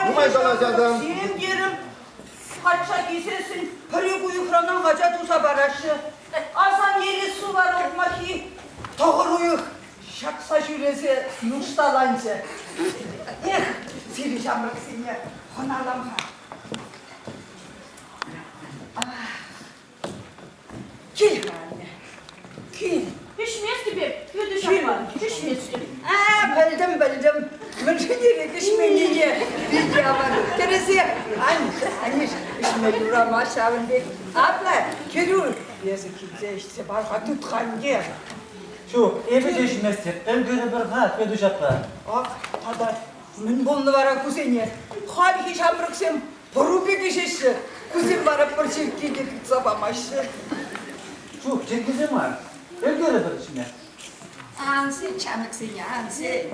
Нумай калаҫатӑн. Сем терӗм, качча килсессӗн пӗр-ик уйӑхранах ача туса параҫҫӗ. Асан елесу вара ухмаххи тӑхӑр уйӑх ҫакса ҫӳресе нушталанчӗ. Эх, сире ҫамрӑксене хӑналам-ха. Кил-ха, анне, кил. Ӗҫместӗп эп, хытӑ ҫапма. Ӗҫместӗп. А, пӗлтӗм, пӗлтӗм. Мӗншӗн эрех ӗҫменнине питӗ аван. Тӗрӗсех. Ан, Аниш, ӗҫме юрамасть ҫавӑн пек. Апла, кӗрӳ, эсӗ килсе ӗҫсе пар-ха тыт-ха ӗнтӗ. Ҫук, эпӗ те ӗҫместӗп. Ӗлкӗрӗпӗр-ха, Хветуҫ аппа. Ак, тата мӗн пулнӑ вара кусене? Хальхи ҫамрӑксем Пӑру пек ӗҫеҫҫӗ, кусем вара пӗр черкке те тытса памаҫҫӗ. Ҫук, черккесем мар. Ӗлкӗрӗпӗр ӗҫме. Ан сӗн, ҫамрӑксене, ан сӗн.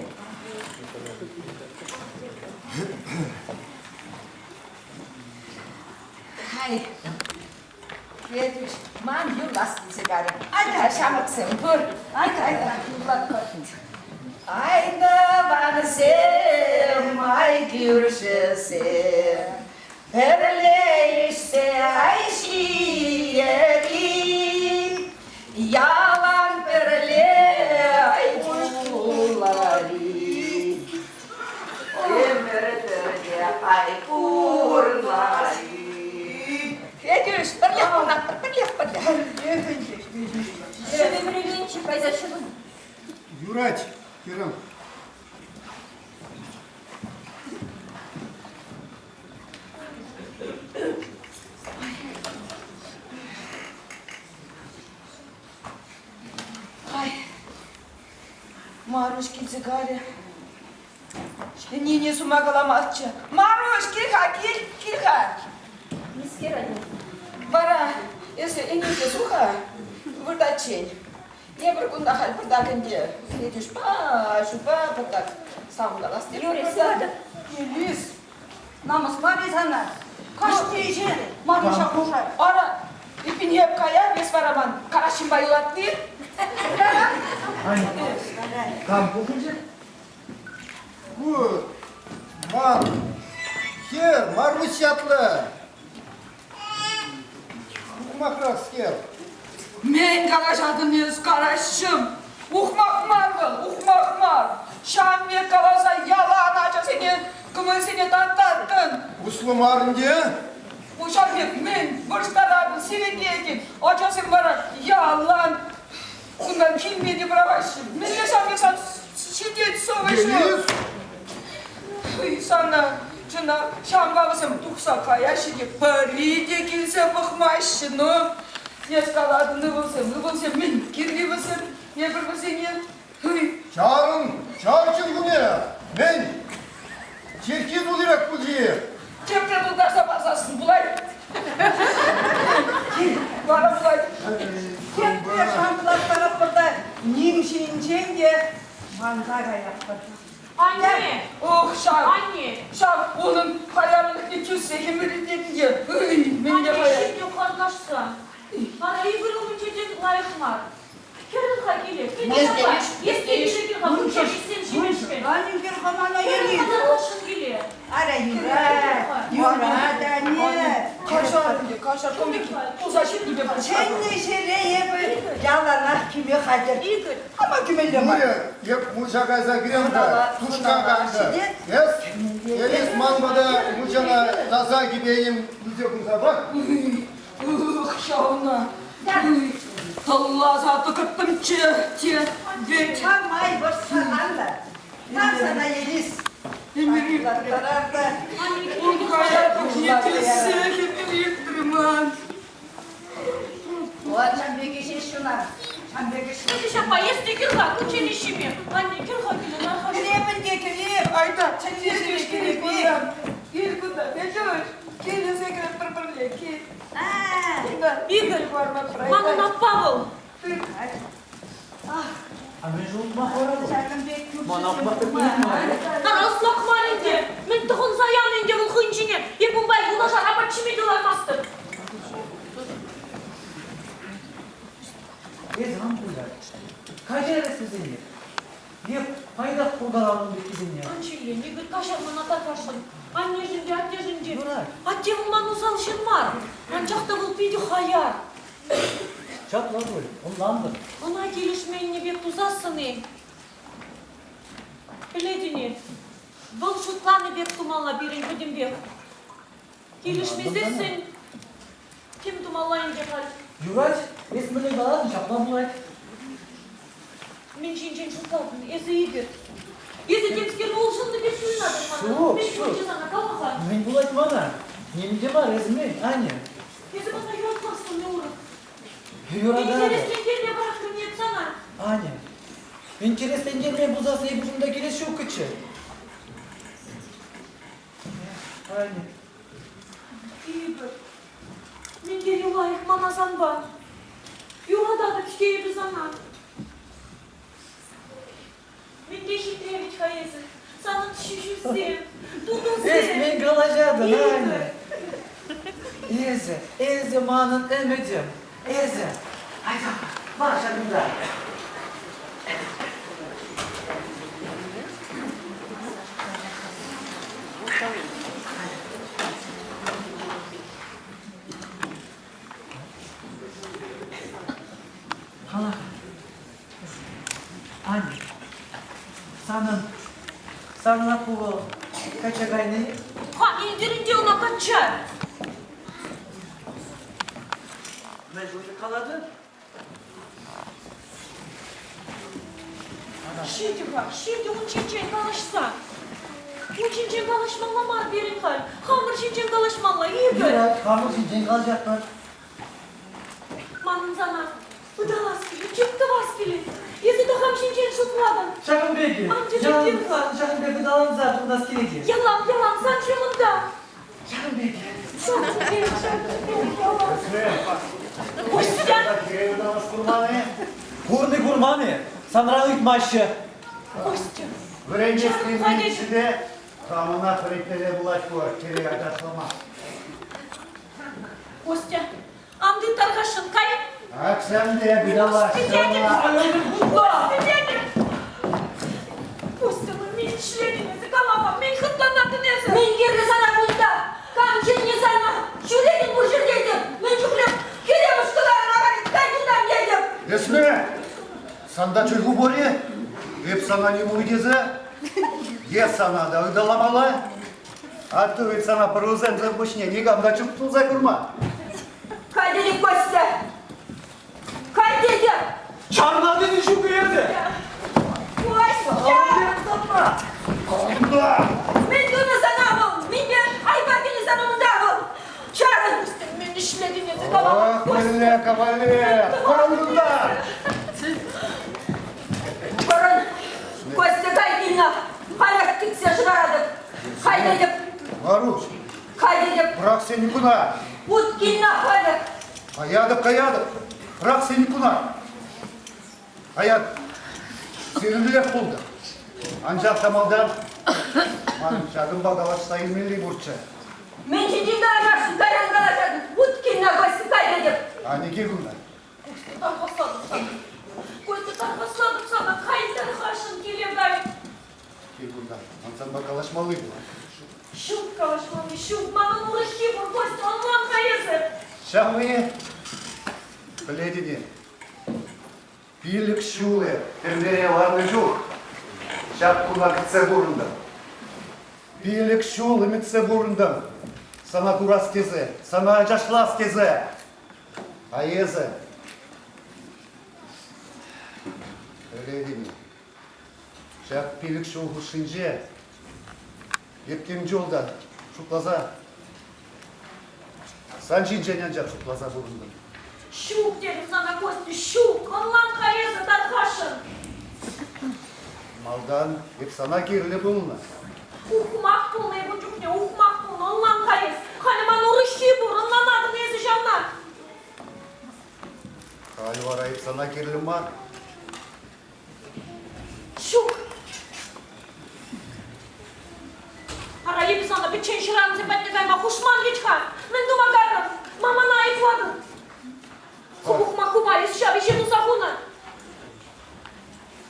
Хай, Хветуҫ, ман юрлас килсе карӗ. Айта, ҫамрӑксем, пыр. Айта, айта, юрлатпӑр. Ай, тӑвансем, ай, кӳршӗсем, пӗрле ишсе ай ҫиер-и, ялан пӗрле ай пулар-и. Ӗмӗр тӗрте ай пурнар-и. Федюш, пӗрлех пурӑнатпӑр, пӗрлех, пӗрлех. Шывӗ вӗренчӗ кайса ҫӑвӑн. Юрать, хӗрӗм. Ай, Маруҫ килсе карӗ. Ӗнене сума каламастчӗ. Маруҫ, кил-ха, кил, кил-ха. Мискер анне. Вара эсӗ ӗнӳ суха выртатчен. Тепӗр кунта халь пӑртак ӗнтӗ Хветюшпа, аҫупа пӑртак савӑнкалас терӗм. Юрӗ, сыватӑп. Елис, намӑс мар-и сана? Кашни ӗҫе Маруҫа хушать. Ара, эпин эп кая, эс вара ман караҫҫынпа юлатни. Аня, кам пухӑнчӗ? Ку ман хӗр Маруҫ ятлӑ. Ухмахрахскер. Мӗн калаҫатӑн эс, караҫҫӑм? Ухмах мар вӑл, ухмах мар. Ҫав пек каласа ялан ачасене кӑмӑлсене таттаттӑн. Услӑ мар ӗнтӗ. Ҫав пек мӗн вӑрҫтаратӑн, сивӗтетӗн. Ачасем вара ялан кунтан килме те пӑрахаҫҫӗ. Мӗнле ҫав пек сан ҫитет совеҫӳ? Ый, сана, чӑнах, ҫавӑнпа вӗсем тухса каяҫҫӗ те пӗри те килсе пӑхмаҫҫӗ. Ну, эс калатӑн, ывӑлсем, ывӑлсем, мӗн кирли вӗсем, эпир вӗсене. Ый. Чарӑн, чар чӗлхӳне! Мӗн? Черкки туллирех пулчӗ-и? Тепре тултарса парсассӑн пулать. Вара пулать. Тепре шантлаттаратпӑр та ним ҫинчен те манса каятпӑр. Анне! Ох, ҫав! Анне! Ҫав унӑн хаярлӑхне тӳссе хӗмӗртет те. Ый, мӗн те Анне хаяр. ҫитнӗ харкашса. Ара, Игорь умӗнче те лайӑх мар. Кӗрӗн-ха киле. Естелӗх мунча ҫимешкӗн. Анюкер-ха мана ери. Хӑналасшӑн киле. Ара, юрать, юрать, анне. Каҫар ӗнтӗ, каҫар, ком пек пулса ҫитнипе пулса. Чӗннӗ ҫӗре эпӗ яланах кӳме хатӗр. Игорь. Ама кӳмелле мар. Юрӗ, эп мунча кайса кӗрем-ха, тушка кантӑ. Эс? Элис ман пата мунчана таса кӗпе-йӗм илсе хурса пар. Ых, ҫавна. Тӑлласа тӑкӑттӑмччӗ те вӗт. Май вӑрҫса ан лар. Тав сана, Елис. Ун кая пӑхне тӗссе хӗпӗр ман. Ҫам пек ӗҫес ҫуна. Ҫам пек ӗҫ. Эсӗ ҫапа эс те кӗр-ха, кучченеҫҫиме. Анне, кӗр-ха киле, лар-ха. Кӗрепӗн те кӗреп. Айта, Чӗнмесӗр кил кӗрепе. кунта. Кил кунта, Петюш. Килесе кӗреп пӗр-пӗрле, кил. Игорь, манӑн аппа вӑл. А мӗншӗн утма хӑрӑр? Ҫакӑн пек Мана кӳршӗсем утма пулман. Ӑслах мар ӗнтӗ. Мӗн тӑхӑнса янӑ ӗнтӗ вӑл хӑйӗн ҫине. Эп унпа юнашар апат ҫиме те лармастӑп. Эсӗ ан пулять. Каҫарӗс вӗсене. Эп пайтах куркаланӑ ун пеккисене. Ан ҫиллен, Игорь, каҫар мана тархасшӑн. Аннешӗн те, аттешӗн те. Юрать. Атте вӑл ман усал ҫын мар. Анчах та вӑл питӗ хаяр. Ҫапла пуль, ӑнлантӑм. Ӑна килӗшменни пек тусассӑн-и? Пӗлетӗн-и, вӑл шутланӑ пек тумалла пирӗн пӗтӗмпех. Килӗшмесессӗн тем тумалла ӗнтӗ халь. Юрать, эс мӗнле калатӑн, ҫапла пулать. Мӗн ҫинчен шутлатӑн эсӗ, Игорь? Эсӗ темскер улшӑннӑ пек туйӑнатӑн мана. Ҫук, Мӗн ҫук. пулчӗ сана, кала-ха. Мӗн пулать мана? Нимӗн те мар, эсӗ мӗн, Аня? Эсӗ мана юратмастӑн-и урӑх? Юрататӑп. Интереслентерме пӑрахрӑм эп сана. Аня, интереслентерме пулсассӑн эпӗ кунта килес ҫуккӑччӗ. Аня. Игорь, мӗн тери лайӑх мана санпа. Юрататӑп-ҫке эпӗ сана. Мӗнле хитре вӗт-ха эсӗ. Санӑн ҫӳҫӳсем, тутусем. Эс мӗн калаҫатӑн, Аня? Эсӗ, эсӗ манӑн ӗмӗтӗм. Эсӗ. Айта, мар ҫакӑнта. Кала. Аня, санӑн, санӑн аппу вӑл качча кайнӑ-и? Ха, илтӗр ӗнтӗ ӑна качча. Мӗншӗн калатӑн? Ҫитӗ-ха, ҫитӗ ун ҫинчен калаҫса. Ун ҫинчен калаҫмалла мар пирӗн халь. Хамӑр ҫинчен калаҫмалла, Игорь. Юрать, хамӑр ҫинчен калаҫатпӑр. Манӑн сана ыталас килет, чуп тӑвас килет. Эсӗ тӑхам ҫинчен шутлатӑн. Ҫакӑн пек-и? Ан тӗлӗнтер-ха. Ҫакӑн пек ыталанса пурӑнас килет-и? Ялан, ялан сан ҫумӑнта. Ҫакӑн пек-и? Ҫакӑн пек, ҫакӑн пек, ялан. Костя! Курман-и? Курни курман-и? Санран ыйтмаҫҫӗ. Костя! Вӗренес килменччӗ хамӑнах вӗрентмелле пулать ку хӗре ачашлама. Костя, ан тыт тархасшӑн, кай! Аксем те пыталаҫҫӗ. Костя, Костя, ну мӗн ӗҫлетӗн эсӗ, кала-ха, мӗн хӑтланатӑн эсӗ? Мӗн кирлӗ сана кунта? Кам чӗннӗ сана? Ҫӳретӗн пур ҫӗрте те. Мӗн чухлӗ хӗре мӑшкӑларӑн ахаль, кай кунтан тетӗп. Эсме, санта чӗлху пур-и? Эп сана не муй тесе? Е сана та ыталамалла? Атту ведь сана пӑрусемсӗр пуҫне никам та чуп туса курман. Кай тетӗп, Костя! Кай тетӗп! Чарна тени ҫук эсӗ! Костя! Кунта! Мӗн тунӑ сана вӑл? Мӗнпе айпа килнӗ сана унта вӑл? Чарӑн! Мӗн ӗҫлетӗн эсӗ, кала-ха, Ох, мӗнле кавалер! Пӑрӑн кунта! Пӑрӑн! Костя, кай килнӗ! Халех кӗтсе шӑтаратӑп! Хай тетӗп! Маруҫ, Хай тетӗп! пӑрах сени куна! Ут килнӗ халех! Каятӑп, каятӑп! Пӑрах сени куна! Каятӑп. Сирӗнлех пултӑр. Анчах та малтан ман ҫакӑнпа калаҫса илмелли пурччӗ. Мӗн ҫинчен калаҫасшӑн? Кайран калаҫатӑн. Ут килнӗ, Костя, кай тетӗп. Аня, кил кунта. Костя, тархаслатӑп сана. Костя, тархаслатӑп сана. Кай тархасшӑн киле кай. Кил кунта. Ман санпа калаҫмалли пур. Ҫук калаҫмалли, ҫук. Манӑн урӑххи пур, Костя, ӑнлан-ха эсӗ. Ҫавни пӗлетӗн-и? Пилӗк ҫулӗ тӗрмере ларнӑ чух ҫак куна кӗтсе пурӑнтӑм. Пилӗк ҫул ӗмӗтсе пурӑнтӑм. Сана курас тесе, сана ачашлас тесе. А эсӗ? Пӗлетӗн-и, ҫак пилӗк ҫул хушшинче эп тем чул та шутласа, сан ҫинчен анчах шутласа пурӑнтӑм. Ҫук, терӗм сана, Костя, ҫук! Ӑнлан-ха эсӗ, тархасшӑн! Малтан эп сана кирлӗ пулнӑ. Ухмах пулнӑ эп ун чухне, ухмах пулнӑ, ӑнлан-ха эс. Халӗ ман урӑххи пур, ӑнланатӑн эсӗ ҫавна. Халь вара эп сана кирлӗ мар. Ҫук. Ара, эпӗ сана пӗччен хӗрарӑмсем патне кайма хушман вӗт-ха. Мӗн тума кайрӑн? Ма мана айӑплатӑн? Ху ухмахупа эс ҫав ӗҫе туса хунӑ.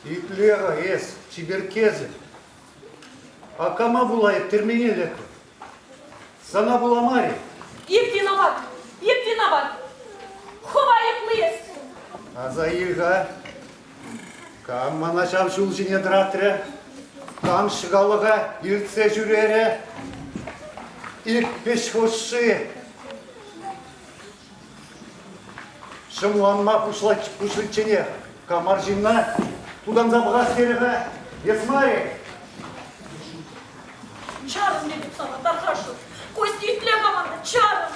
Итле-ха эс, чиперккесӗм. А кама пула эп тӗрмене лекрӗм? Сана пула мар-и? Эп виноват! Эп виноват! Хӑв айӑплӑ эс! Аса ил-ха. Кам мана ҫав ҫул ҫине тӑратрӗ? Кам ҫӑкалӑха иртсе ҫӳрерӗ? Ик пӗҫ хушши Ҫӑмланма пуҫличченех кам арҫынна тутанса пӑхас терӗ-ха, эс мар-и? Чарӑн тетӗп сана, тархасшӑн. Костя, итле-ха мана, чарӑн.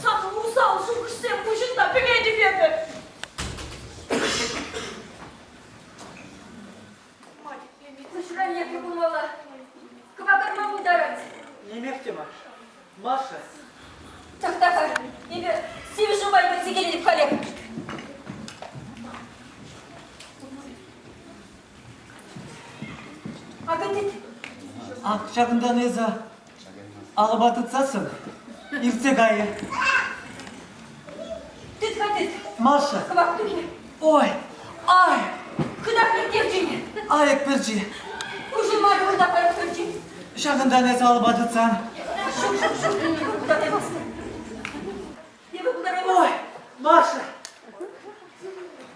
Санӑн усал шухӑшсем пуҫӑнта пӗлетӗп эпӗ. Куҫран епле пулмалла? Кӑвакарма пултарать. Нимех те мар. Маша. Тӑхта-ха, эпӗ сивӗ шывпа ӳкерсе килетӗп халех. Акӑ тет. Ак ҫакӑнтан эсӗ алӑпа тытсассӑн иртсе кайӗ. Тыт-ха, тыт. Маша. Кӑвак тухӗ. Ой, ай! Хытах лектерчӗ. Айӑк пӗрчи. Уҫӑлмарӗ унта айӑк пӗрчи. Ҫакӑнтан эсӗ алӑпа тытсан. Ҫук, ҫук, ҫук, эпӗ пултараймастӑп. Эпӗ пултараймастӑп. Ой, Маша!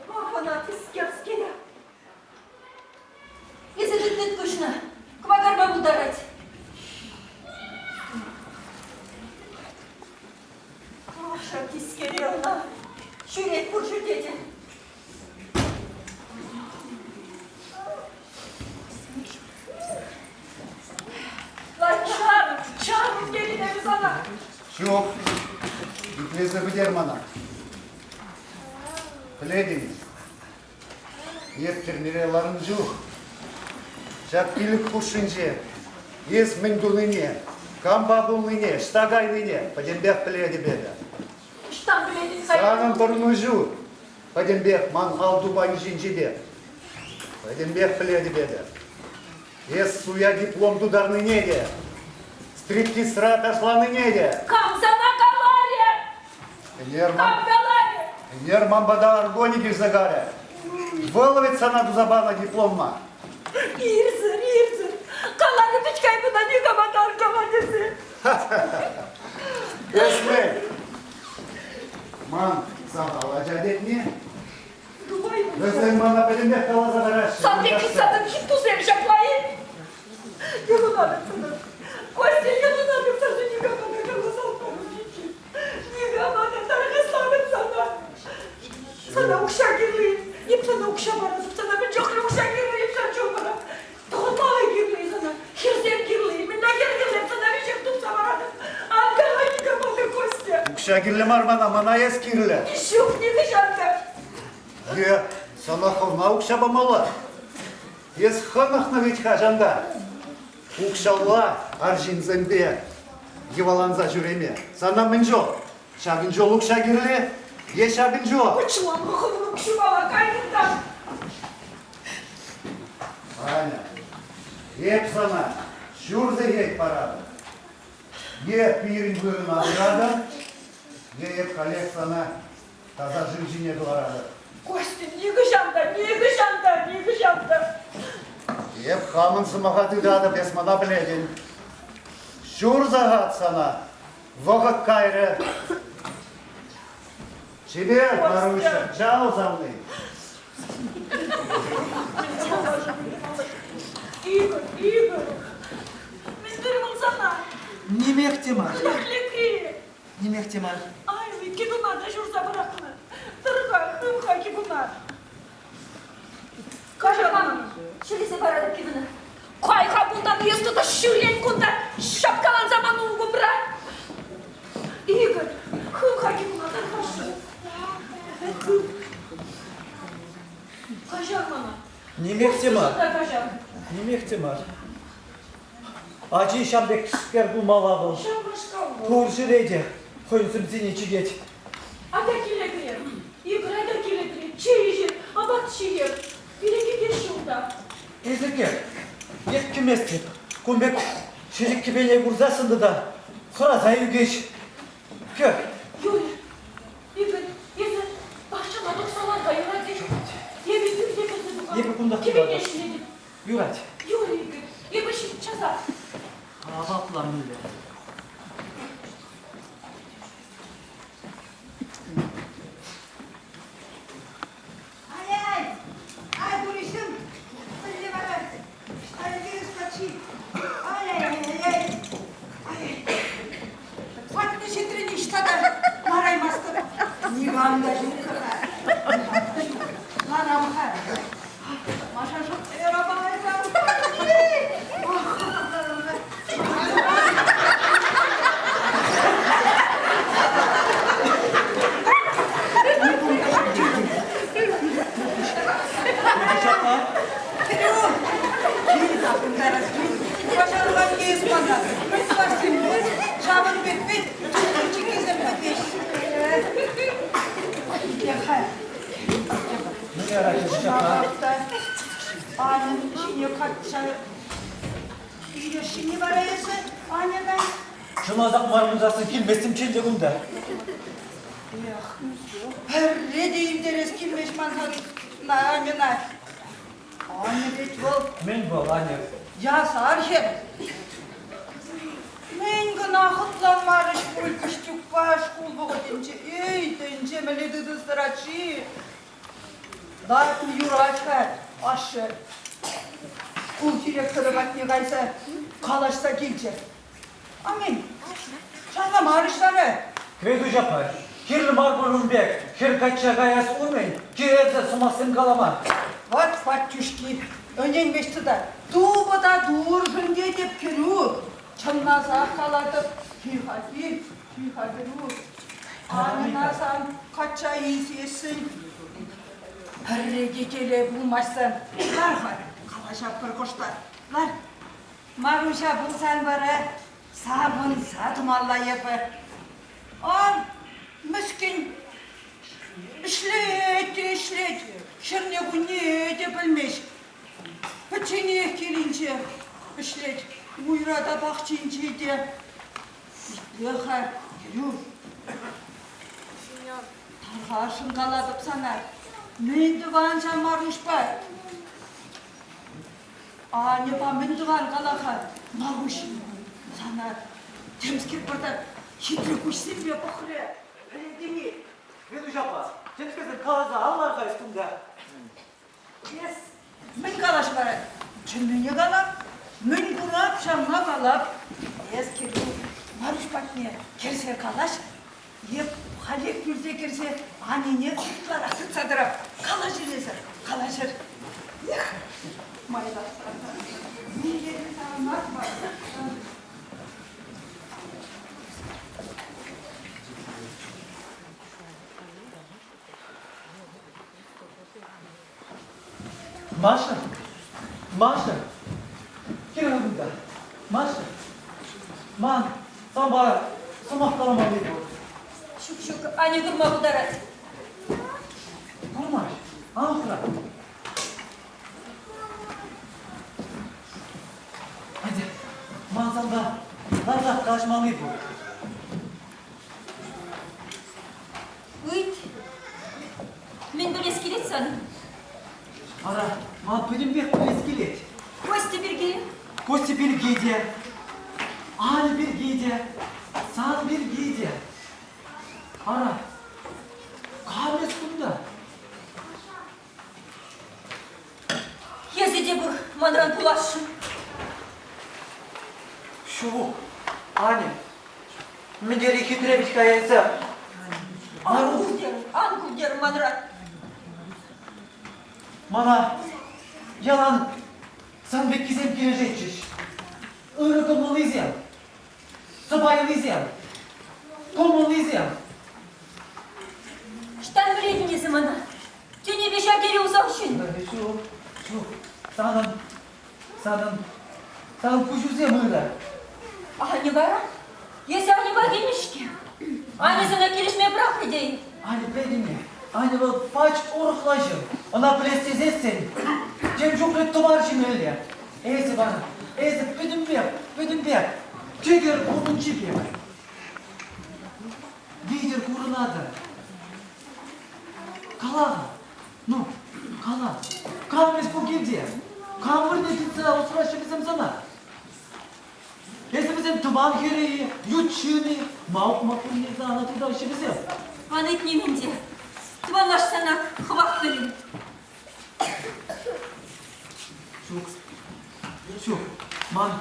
Ох, ӑна тискерскере. Эсӗ тыт куҫна, кӑвакарма пултарать. Маша тискере ӑна ҫӳрет пур ҫӗрте те. Чарӑн, чарӑн тетӗп эпӗ сана. Ҫук, итлесе пӗтер мана. Пӗлетӗн-и, Эп тӗрмере ларнӑ чух ҫак пилӗк хушшинче эс мӗн тунине, кампа пулнине, ӑҫта кайнине пӗтӗмпех пӗлетӗп эпӗ. Ӑҫтан пӗлетӗн Санӑн пурнӑҫу пӗтӗмпех ман ал тупанӗ ҫинче те. Пӗтӗмпех пӗлетӗп эпӗ. Эс суя диплом тутарнине те, стриптизра ташланине те. Кам сана каларӗ? Ӗнер Кам каларӗ? Ӗнер ман пата аргони килсе карӗ. Вӑл вӗт сана туса панӑ дипломма. Ирсӗр, ирсӗр. Каларӗ пичкай куна никама та аркама тесе. Эс мӗн? Ман сахал ача тетне? Вӗсем мана пӗтӗмпех каласа параҫҫӗ. Сан пек садӑн хиттусем ҫапла-и? Йӑлӑнатӑп сана. Костя, йӑлӑнатӑп сана никама та каласа памӑн Никама та тархаслатӑп сана. Сана укҫа кирлӗ. Эп сана укҫа паратӑп. Сана мӗн чухлӗ укҫа кирлӗ, эп сан чул паратӑп. Тӑхӑнмалли кирлӗ сана. Хӗрсем кирлӗ. Мӗн хӗр кирлӗ, сана веҫех тупса паратӑп. Ан кала никама та, Костя. Укҫа кирлӗ мар мана, мана эс кирлӗ. Ҫук, нихӑҫан та. Е сана хӑвна укҫа памалла. Эс хӑнӑхнӑ вӗт-ха ҫанта. Укҫалла арҫынсемпе йӑваланса ҫӳреме. Сана мӗн чул? Ҫакӑн чул укҫа кирлӗ е ҫакӑн чул? Пӑчланма хӑвӑн укҫупала кайрӑн та. Аня, эп сана ҫур сехет паратӑп. Е пирӗн вырӑна пыратӑн, е эп халех сана таса шыв ҫине кӑларатӑп. Костя, нихӑҫан та, нихӑҫан та, нихӑҫан та. Эп хамӑн сӑмаха тытатӑп, эс мана пӗлетӗн. Ҫур сахат сана вӑхӑт кайрӗ. Чипер, Маруся, чао, савни. Игорь, Игорь. те мар. Лекри. Нимех те мар. Ай, кипуна та ҫурса пӑрахнӑ. Тӑр-ха, хыв-ха кипуна. Каҫарман. Ҫӗлесе паратӑп кипуна. Кай-ха кунтан эс тата ҫӳрен кунта ҫапкаланса ман умра. Игорь, хыв-ха кипуна тархасшӑн. Каҫар мана. Нимех те мар. Та каҫар. Нимех те мар. Ачи ҫав пекскер пулмалла вӑл. Ҫавнашкал вӑл. Пур ҫӗре те хӑйӗн сӑмсине чикет. Атя киле кӗрер. Игорь, атя киле кӗрер. Чей ӗҫер, апат ҫиер. Пире кӗтес ҫулта. Эсӗ эп кӗместӗп. Кун пек ҫӗтӗк кӗпене курсассӑн тата хӑраса ӳкӗҫ. Кӗр. Юрӗ, Игорь, эсӗ пахчана тухса лар-ха, юрать-и? Эпӗ пӳрте кӗрсе тухам. Эпӗ кунтах Кӗпене юлатӑп. ҫӗлетӗп. Юрать. Юрӗ, Игорь, эпӗ часах. Апла мӗнле? Ай-ай! Ай, Борисӑм, мӗнле вара? Ӑҫта патши? Ай-ай-ай-ай! Ай-ай! Патне ҫитрӗ ниҫта та лараймастӑп. Никам та ҫук-ха. Ларам-ха. Маша Ҫавӑн пек вӗт чиккисем пӗтеҫҫӗ. Аня ҫине качча илесшӗн-и вара эсӗ, Аньӑна? Чӑнласах мар пулсассӑн килместӗмччӗ ӗнтӗ кунта. Эх, пӗрре те илтерес килмест ман Аньӑна. Аня вӗт вӑл. Мӗн вӑл, Аня? Ясар хӗр. Мӗн кӑна хӑтланмарӗҫ пуль Кӗҫтюкпа шкул вӑхӑтӗнче. Эй, тӗнче мӗнле тытӑнтарать-ши? Лартнӑ юрать-ха, ашшӗ шкул директорӗ патне кайса калаҫса килчӗ. Амин, шарламарӗҫ вара. Хветуҫ аппа, кирлӗ мар пуль ун пек. Хӗр качча каяс умӗн киревсӗр сӑмахсем калама. Вӑт патюшки, ӗненмест тата. Тупӑ та туршӑн тетӗп кӗрӳ. Чӑнласах калатӑп, кил-ха кил, кил-ха кӗрӳ. Анна сан качча илсессӗн пӗрре те телей пулмасть-сан. Лар-ха, калаҫатпӑр кӑштах. Лар. Маруҫа пулсан вара савӑнса тӑмалла эпӗ. Ан, мӗскӗн, ӗҫлет те ӗҫлет, ҫӗрне-кунне те пӗлмест. Пӗчченех килӗнче ӗҫлет, уйра та пахчинче те. Итле-ха, Кирюш. Тархасшӑн калатӑп сана. Мӗн тӑван ҫав Маруҫпа? Аньӑпа мӗн тӑван кала-ха, Маруҫ сана темскер пӑртак хитре куҫсемпе пӑхрӗ. Пӗлетӗн-и? Хветуҫ аппа, темскерсем каласа ан лар-ха эс кунта. Эс мӗн калаҫ вара? Чӑннине калап. Мӗн курап, ҫавна калап. Эс кӗрӳ Маруҫ патне кӗрсе калаҫ. Эп халех пӳрте кӗрсе Анине ытларах тытса тӑрап. Калаҫӑр эсӗр, калаҫӑр. Эх, майлашса. Мӗнле савӑнас мар. Маша, Маша, кил-ха кунта. Маша, ман санпа сӑмах каламалли пур. Ҫук, ҫук, Аня курма пултарать. Курмасть, ан хӑра. Атя, ман санпа ларсах калаҫмалли пур. Ыйт. Мӗн пӗлес килет сан? Ара, ман пӗтӗмпех пӗлес килет. Костя пирки. Костя пирки те, Аня пирки те, сан пирки те. Ара, кам эс кунта? Эсӗ те пур манран пуласшӑн. Ҫук, Аня. Мӗн тери хитре вӗт-ха эсӗ. Ан култер, ан култер манран. Мана ялан сан пеккисем килӗшетчӗҫ. Ырӑ кӑмӑллисем, сӑпайлисем, кӑмӑллисем. Ӑҫтан пӗлетӗн эсӗ мана? Тӳнепе ҫав тери усал ҫын. Ҫук, ҫук, санӑн, санӑн, санӑн куҫусем ырӑ. Аня вара? Эсӗ Аньӑпа килнӗ-ҫке. Аня сана килӗшме пӑрахрӗ тейӗн. Аня пӗлетӗн-и? Аня вӑл пач урӑхла ҫын. Ӑна пӗлес тесессӗн тем чухлӗ тӑвар ҫимелле. Эсӗ вара, эсӗ пӗтӗмпех, пӗтӗмпех тӗкӗр умӗнчи пек. Витӗр курӑнатӑн. Кала-ха, ну, кала, кам эс ку килте? Кам вырӑнне тытса усраҫҫӗ вӗсем сана? Эсӗ вӗсен тӑван хӗрӗ-и, ют ҫын-и, ма пурне сана тытаҫҫӗ вӗсем? Ан ыйт нимӗн те. Тӑванлашсанах хӑвах пӗлӗн. Ҫук, ҫук, ман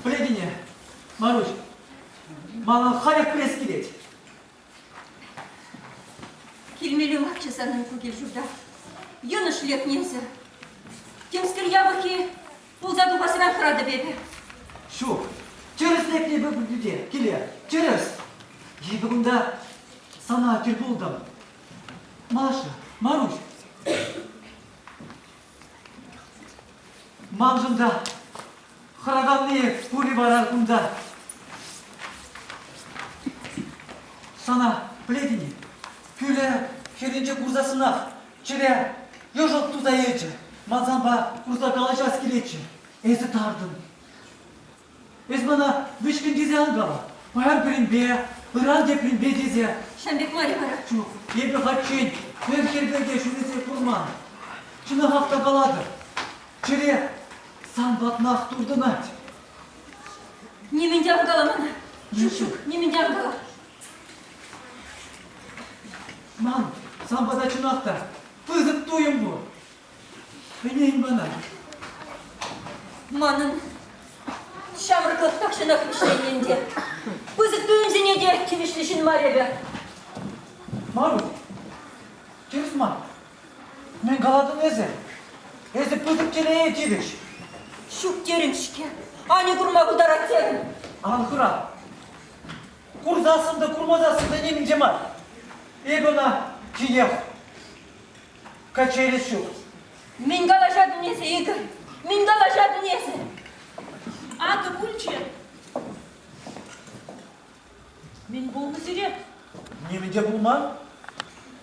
пӗлетӗн-и, Маруҫ, мана халех пӗлес килет. Килмелле марччӗ санӑн ку кил-ҫурта. Йӑнӑш лекнӗ эсӗ. Темскер япӑххи пулса тухасран хӑратӑп эпӗ. Ҫук, тӗрӗс лекнӗ эпӗ пӳрте, киле, тӗрӗс. Эпӗ кунта сана тӗл пултӑм. Маша, Маруҫ. Маншӑн та хӑраканни пур-и вара кунта? Сана пӗлетӗн-и, кӳлӗ хӗрринче курсассӑнах чӗре йӑшӑлт туса илчӗ. Ман санпа курса калаҫас килетчӗ. Эсӗ тартӑн. Эс мана вӗҫкӗн тесе ан кала. Паян пӗринпе, ыран тепринпе тесе. Ҫавӑн пек мар-и вара? Ҫук, эпӗ хальччен пӗр хӗрпе те ҫӳресе курман. Чӑнахах та калатӑп, чӗре сан патнах туртӑнать. Нимӗн те ан кала мана. Ҫук, ҫук, нимӗн те ан кала. Ман сан пата чӑнах та пысӑк туйӑм пур. Ӗнен мана. Манӑн ҫамрӑклӑх тахҫанах вӗҫленнӗ ӗнтӗ. Пысӑк туйӑмсене те тивӗҫлӗ ҫын мар эпӗ. Маруҫ, тӗрӗс мар. Мӗн калатӑн эсӗ? Эсӗ пысӑк телее тивӗҫ. Ҫук терӗм-ҫке. Аня курма пултарать терӗм. Ан хӑра. Курсассӑн та курмасассӑн та нимӗн те мар. Эпӗ ӑна тинех Качча илес ҫук. Мӗн калаҫатӑн эсӗ, Игорь? Мӗн калаҫатӑн эсӗ? Акӑ пулчӗ. Мӗн пулнӑ сире? Нимӗн те пулман.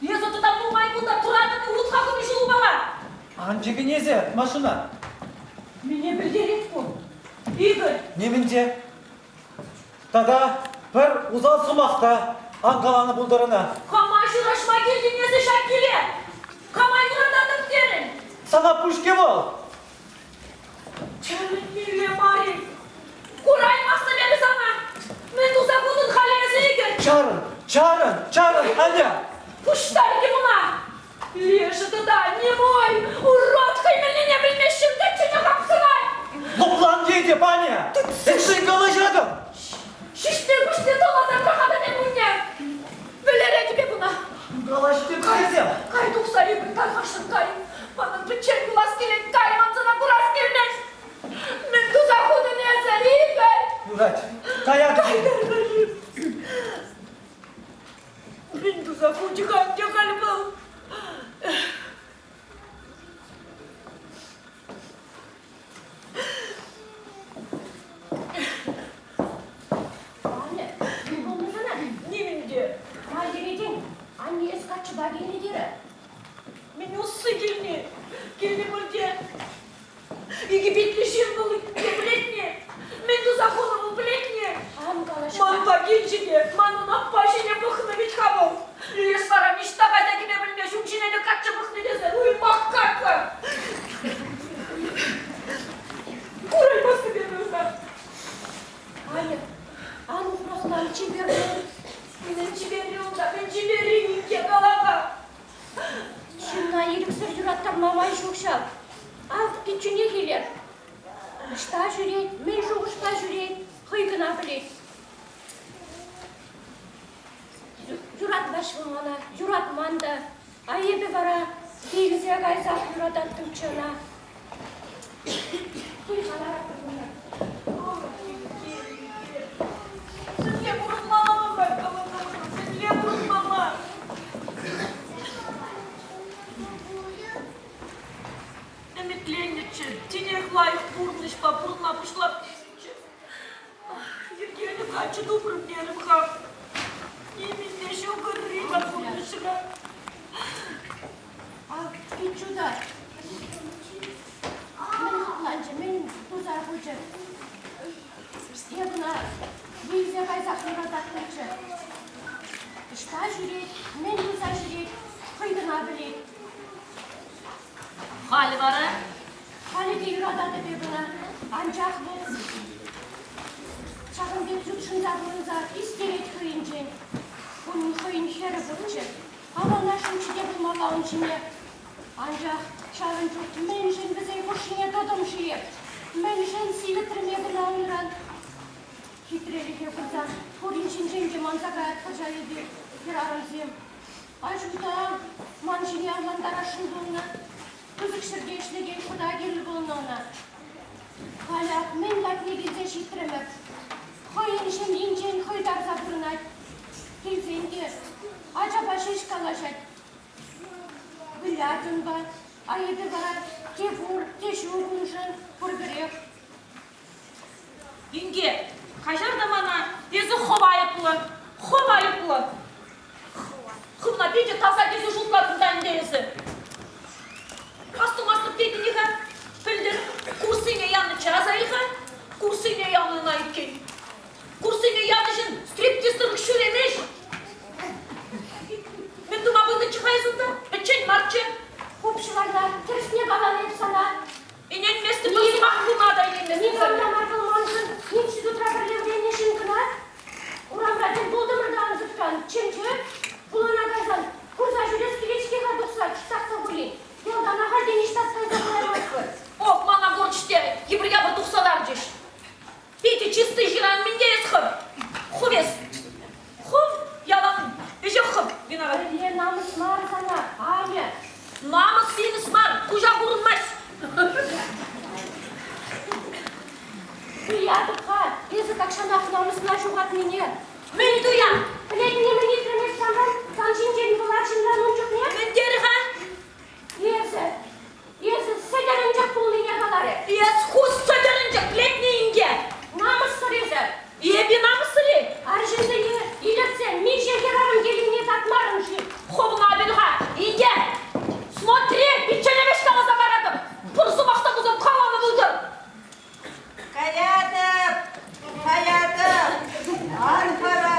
Эсӗ тата нумай кунта тӑратӑн утха хунӑ ҫулупала. Ан чикӗн эсӗ машина. Мӗне пӗлтерет ку? Игорь! Нимӗн те. Тата пӗр усал сӑмах та ан каланӑ пултӑр ӑна. Кама ҫураҫма килтӗн эсӗ ҫак киле? Кама юрататӑп терӗн? Сана пуҫке вӑл! Тӗлӗнмелле мар-и? Кураймастӑп эпӗ сана! Мӗн туса хутӑн халӗ эсӗ, Игорь? Чарӑн, чарӑн, чарӑн, Аня! Пуҫтарчӗ мана! Лешӗ тата не мой, урод хӑй мӗнлине пӗлмест ҫын каччине хапсӑнать. Лӑплан тетӗп, Аня! Эсӗ калаҫатӑн! Ҫӳҫне куҫне тӑлласа пӑрахатӑн умне. Вӗлеретӗп эп ӑна. Калаҫ тесе. Кай тухса ӳкӗн, тархасшӑн кай. Манӑн пӗччен пулас килет, кай, ман сана курас килмест. Мӗн туса хутӑн эсӗ, Игорь? Юрать, каятӑп. Кай, кай, кай. Мӗн туса хучӗ-ха ӗнтӗ халь вӑл? Аня, мӗн пулнӑ сана? Нимӗн те. Ма йӗретӗн? Анне эс каччӑпа килнӗ терӗ. Мӗн усси килни? Килнӗ пуль те. Икӗ питлӗ ҫын вӑл пӗлетне? Мӗн туса хунӑ вӑл пӗлетне? Ан калаҫ. Манпа килчӗ те манӑн аппа ҫине пӑхнӑ вӗт-ха вӑл. Леш вара ниҫта кайса кӗме пӗлмест, ун ҫине те каччӑ пӑхнӑ тесе уймах какка. Кураймастӑп эпӗ ӑна. Аня, ан ухмахлан, чипер пул. Мӗн чиперри унта, мӗн чиперри инке кала-ха. Ҫынна ирӗксӗр юраттарма май ҫук ҫав. Ав, пиччӳнех илер. Ӑҫта ҫӳрет, мӗн шухӑшпа ҫӳрет, хӑй кӑна пӗлет. кайсах юрататтӑмччӗ ӑна. Кил-ха ларатпӑр кунта. Сӗнле пурӑнмалла сӗнле пурӑнмалла. Ӗмӗтленнӗччӗ, тинех лайӑх пурнӑҫпа пурӑнма пуҫлап тесеччӗ. Йӗркеллӗ каччӑ тупрӑм терӗм-ха. Нимӗн те ҫук ырри ман пурнӑҫра. Ак, пиччӳ та мӗн хӑтланчӗ, мӗн туса хучӗ? Эп ӑна вилсе кайсах юрататтӑмччӗ. Ӑҫта ҫӳрет, мӗн туса ҫӳрет, хӑй кӑна пӗлет. Халӗ вара? Халӗ те юрататӑп эп ӑна, анчах вӑл ҫакӑн пек ютшӑнса пурӑнса ӳстерет хӑйӗнчен. Унӑн хӑйӗн хӗрӗ пурччӗ. Авланасшӑнччӗ те пулмалла ун ҫине. Анчах ҫавӑн чух мӗншӗн вӗсен хушшине тӑтӑм-ши эп? Мӗншӗн сивӗтрӗм эп ӑна унран? Хитрелӗхе курсан пурин ҫинчен те манса каятпӑр ҫав эпир, хӗрарӑмсем. Аҫу та ман ҫине авлантарасшӑн пулнӑ. Пысӑк ҫӗрте ӗҫлекен хӑта кирлӗ пулнӑ ӑна. Халӗ ак мӗн патне килсе ҫитрӗмӗр. Хӑйӗн ҫемйинчен хӑй тарса пурӑнать. Килсен те ачапа ҫеҫ калаҫать. Вылять унпа. Айӑпӗ вара те пур, те ҫук уншӑн, пурпӗрех. Инке, каҫар та мана, эсӗ хӑв айӑплӑ, хӑв айӑплӑ. Хӑвна питӗ таса тесе шутлатӑн та ӗнтӗ эсӗ. Астумастӑп тетӗн-и-ха? Пӗлтӗр курссене янӑччӗ, аса ил-ха. Курссене янӑ ӑна иккен. Курссене янӑ ҫын стриптиз тӑрӑх ҫӳремест. Мӗн тума пынӑччӗ-ха эс унта? Пӗччен марччӗ. Хуп ҫӑварта, тӗрӗсне каланӑ эп сана. Ӗненместӗп, пӗр сӑмах куна та ӗненместӗп. Никам та мар вӑл маншӑн институтра пӗрле вӗреннӗ ҫын кӑна. Урамра тӗл пултӑмӑр та ӑнсӑртран. Чӗнчӗ. Хулана кайсан курса ҫӳрес килет-ҫке-ха тухса, чӑтах та пулин. Ялтан ахальтен ниҫта кайса кураймастпӑр. Ох, мана курчӗ те, йӑпӑр-япӑр тухса ларчӗҫ. Питӗ чистый ҫыран мӗн теес хӑв? Хӑв эс. Хӑв ялан веҫех хӑв виноват. Пӗрле намӑс мар сана, Аня. Намӑс симӗс мар, куҫа курӑнмасть. Туятӑп-ха, эсӗ тахҫанах намӑсна ҫухатнине. Мӗн туян? Пӗлетӗн-и мӗн илтрӗм эс санран, сан ҫинчен вӑл арҫынран ун чухне? Мӗн терӗ-ха? Эсӗ, эсӗ сӗтӗрӗнчӗк пулнине каларӗ. Эс ху сӗтӗрӗнчӗк лекнӗ инке. Намӑссӑр эсӗ. Эпӗ намӑссӑр-и? Арҫынсене илӗртсе миҫе хӗрарӑм килнине татмарӑн-ши? Хӑвна пӗл-ха, инке. Смотри, пиччене вӗҫ каласа паратӑп. Пур сӑмах та пулсан каланӑ пултӑр. Каятӑп, каятӑп. Ан хӑра.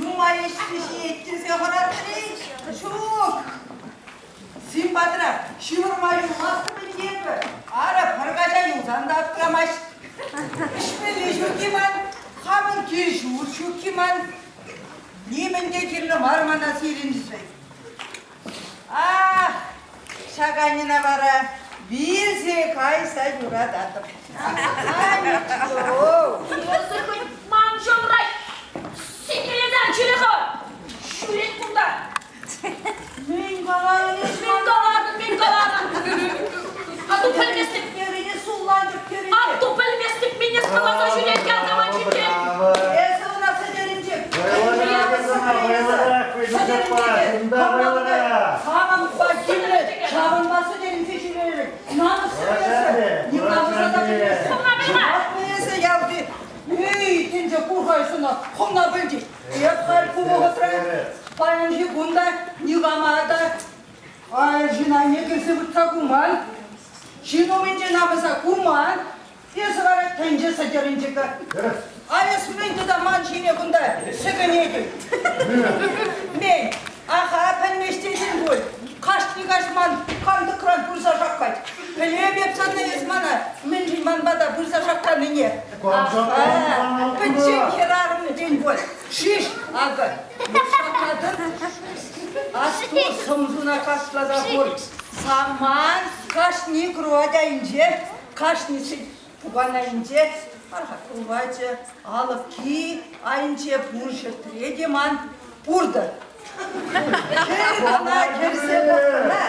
Нумай ӗҫлӗ ҫиет тесе хӑратрӗ. Ҫук. Симпатра ҫывӑрма юлмастӑп ӗнтӗ эпӗ. Ара, пӗр каҫа юлсан та аптрамасть. Ӗҫмелли ҫукки ман, хамӑн кил-ҫурт ҫукки ман. Нимӗн те кирлӗ мар мана сирӗншӗн. Ах, ҫак Аньӑна вара вилсе кайса юрататӑп. Анечко! Эсӗ хӑть ман ҫумра сиккелесе ан ҫӳре-ха! Ҫӳрет кунта! Мӗн каларӑн эс? Мӗн калатӑн, мӗн калатӑн? Атту пӗлместӗп. Терӗне сулланчӑк терӗне. Атту пӗлместӗп, мӗн эс каласа ҫӳрет ялта ман ҫинчен. Эсӗ ӑна сӗтӗрӗнчӗк. Хамӑнпа килнӗ, ҫавӑнпа сӗтӗрӗнсе ҫӳрерӗн. Намӑссӑр эсӗ. Никамӑса та пӗлместӗн. Хӑвна пӗл-ха. Эсӗ ялти Эй, тӗнче курхай сана, хӑвна пӗлчӗҫ. Эп халь ку вӑхӑтра паянхи кун та никама та арҫын айне кӗрсе выртса курман, ҫын умӗнче намӑса курман. Эсӗ вара тӗнче сӗтӗрӗнчӗкӗ. А эс мӗн тата ман ҫине кунта сӗкӗнетӗн? Мӗн? Аха, пӗлмест тетӗн пуль. Кашни каҫ ман кантӑкран пырса шаккать. Пӗлеп эп сана эс мана мӗншӗн ман пата пырса шакканине. Аха, пӗччен хӗрарӑм тен пуль. Шиш, акӑ, шаккатӑр. Асту, сӑмсуна кашласа хур. Саман кашни кровать айӗнче, кашни пукан айӗнче кровачӗ, алӑкки айӗнче пур ҫӗртре те ман пуртӑ. Кӗр кӑна кӗрсе пӑхнӑ.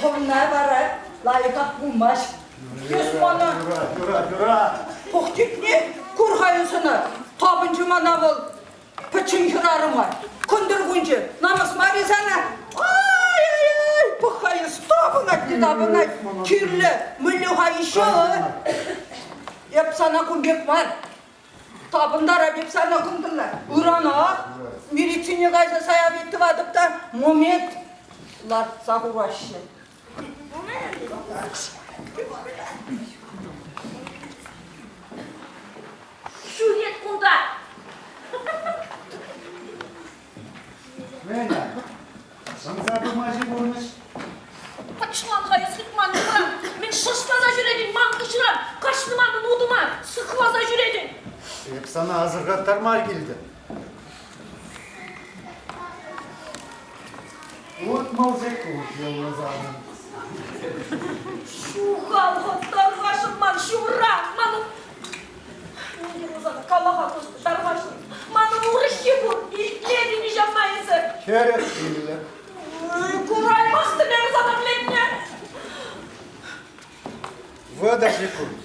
Хӑвна вара лайӑхах пулмасть. Эс мана... Юрать, юрать, юрать. Пӑх типне, кур-ха эс ӑна. Тапӑнчӗ мана вӑл. Пӗччен хӗрарӑма. Кӑнтӑр кунчӗ. Намӑс мар-и сана? Ай-ай-ай, пӑх-ха эс, тапӑнать те тапӑнать. Кирлӗ, мӗнле-ха еще? Эп сана кун пек мар. Тапӑнтарап эп сана кӑнтӑрла. Ыранах милицине кайса заявить тӑватӑп та момент лартса хураҫҫӗ. Ҫӳрет кунта. Женя, шӑнса пымаҫи пурнӑҫ? Пӑчлан-ха эс хытман ыран. Мӗн шӑршласа ҫӳретӗн ман хыҫран? Кашни манӑн утӑма сыхласа ҫӳретӗн. Эп сана асӑрхаттарма килтӗм. 60 секунд юлнӑ санӑн. Ҫухал-ха, тархасшӑн ман ҫумра. Манӑн Кала-ха, тархасшӑн. Манӑн урӑххи пур. Илтмерӗн-и ҫавна эсӗ? Хӗрӗх пиллӗк. Кураймастӑн эпӗ сана вӗлетме. Вӑтӑр секунд.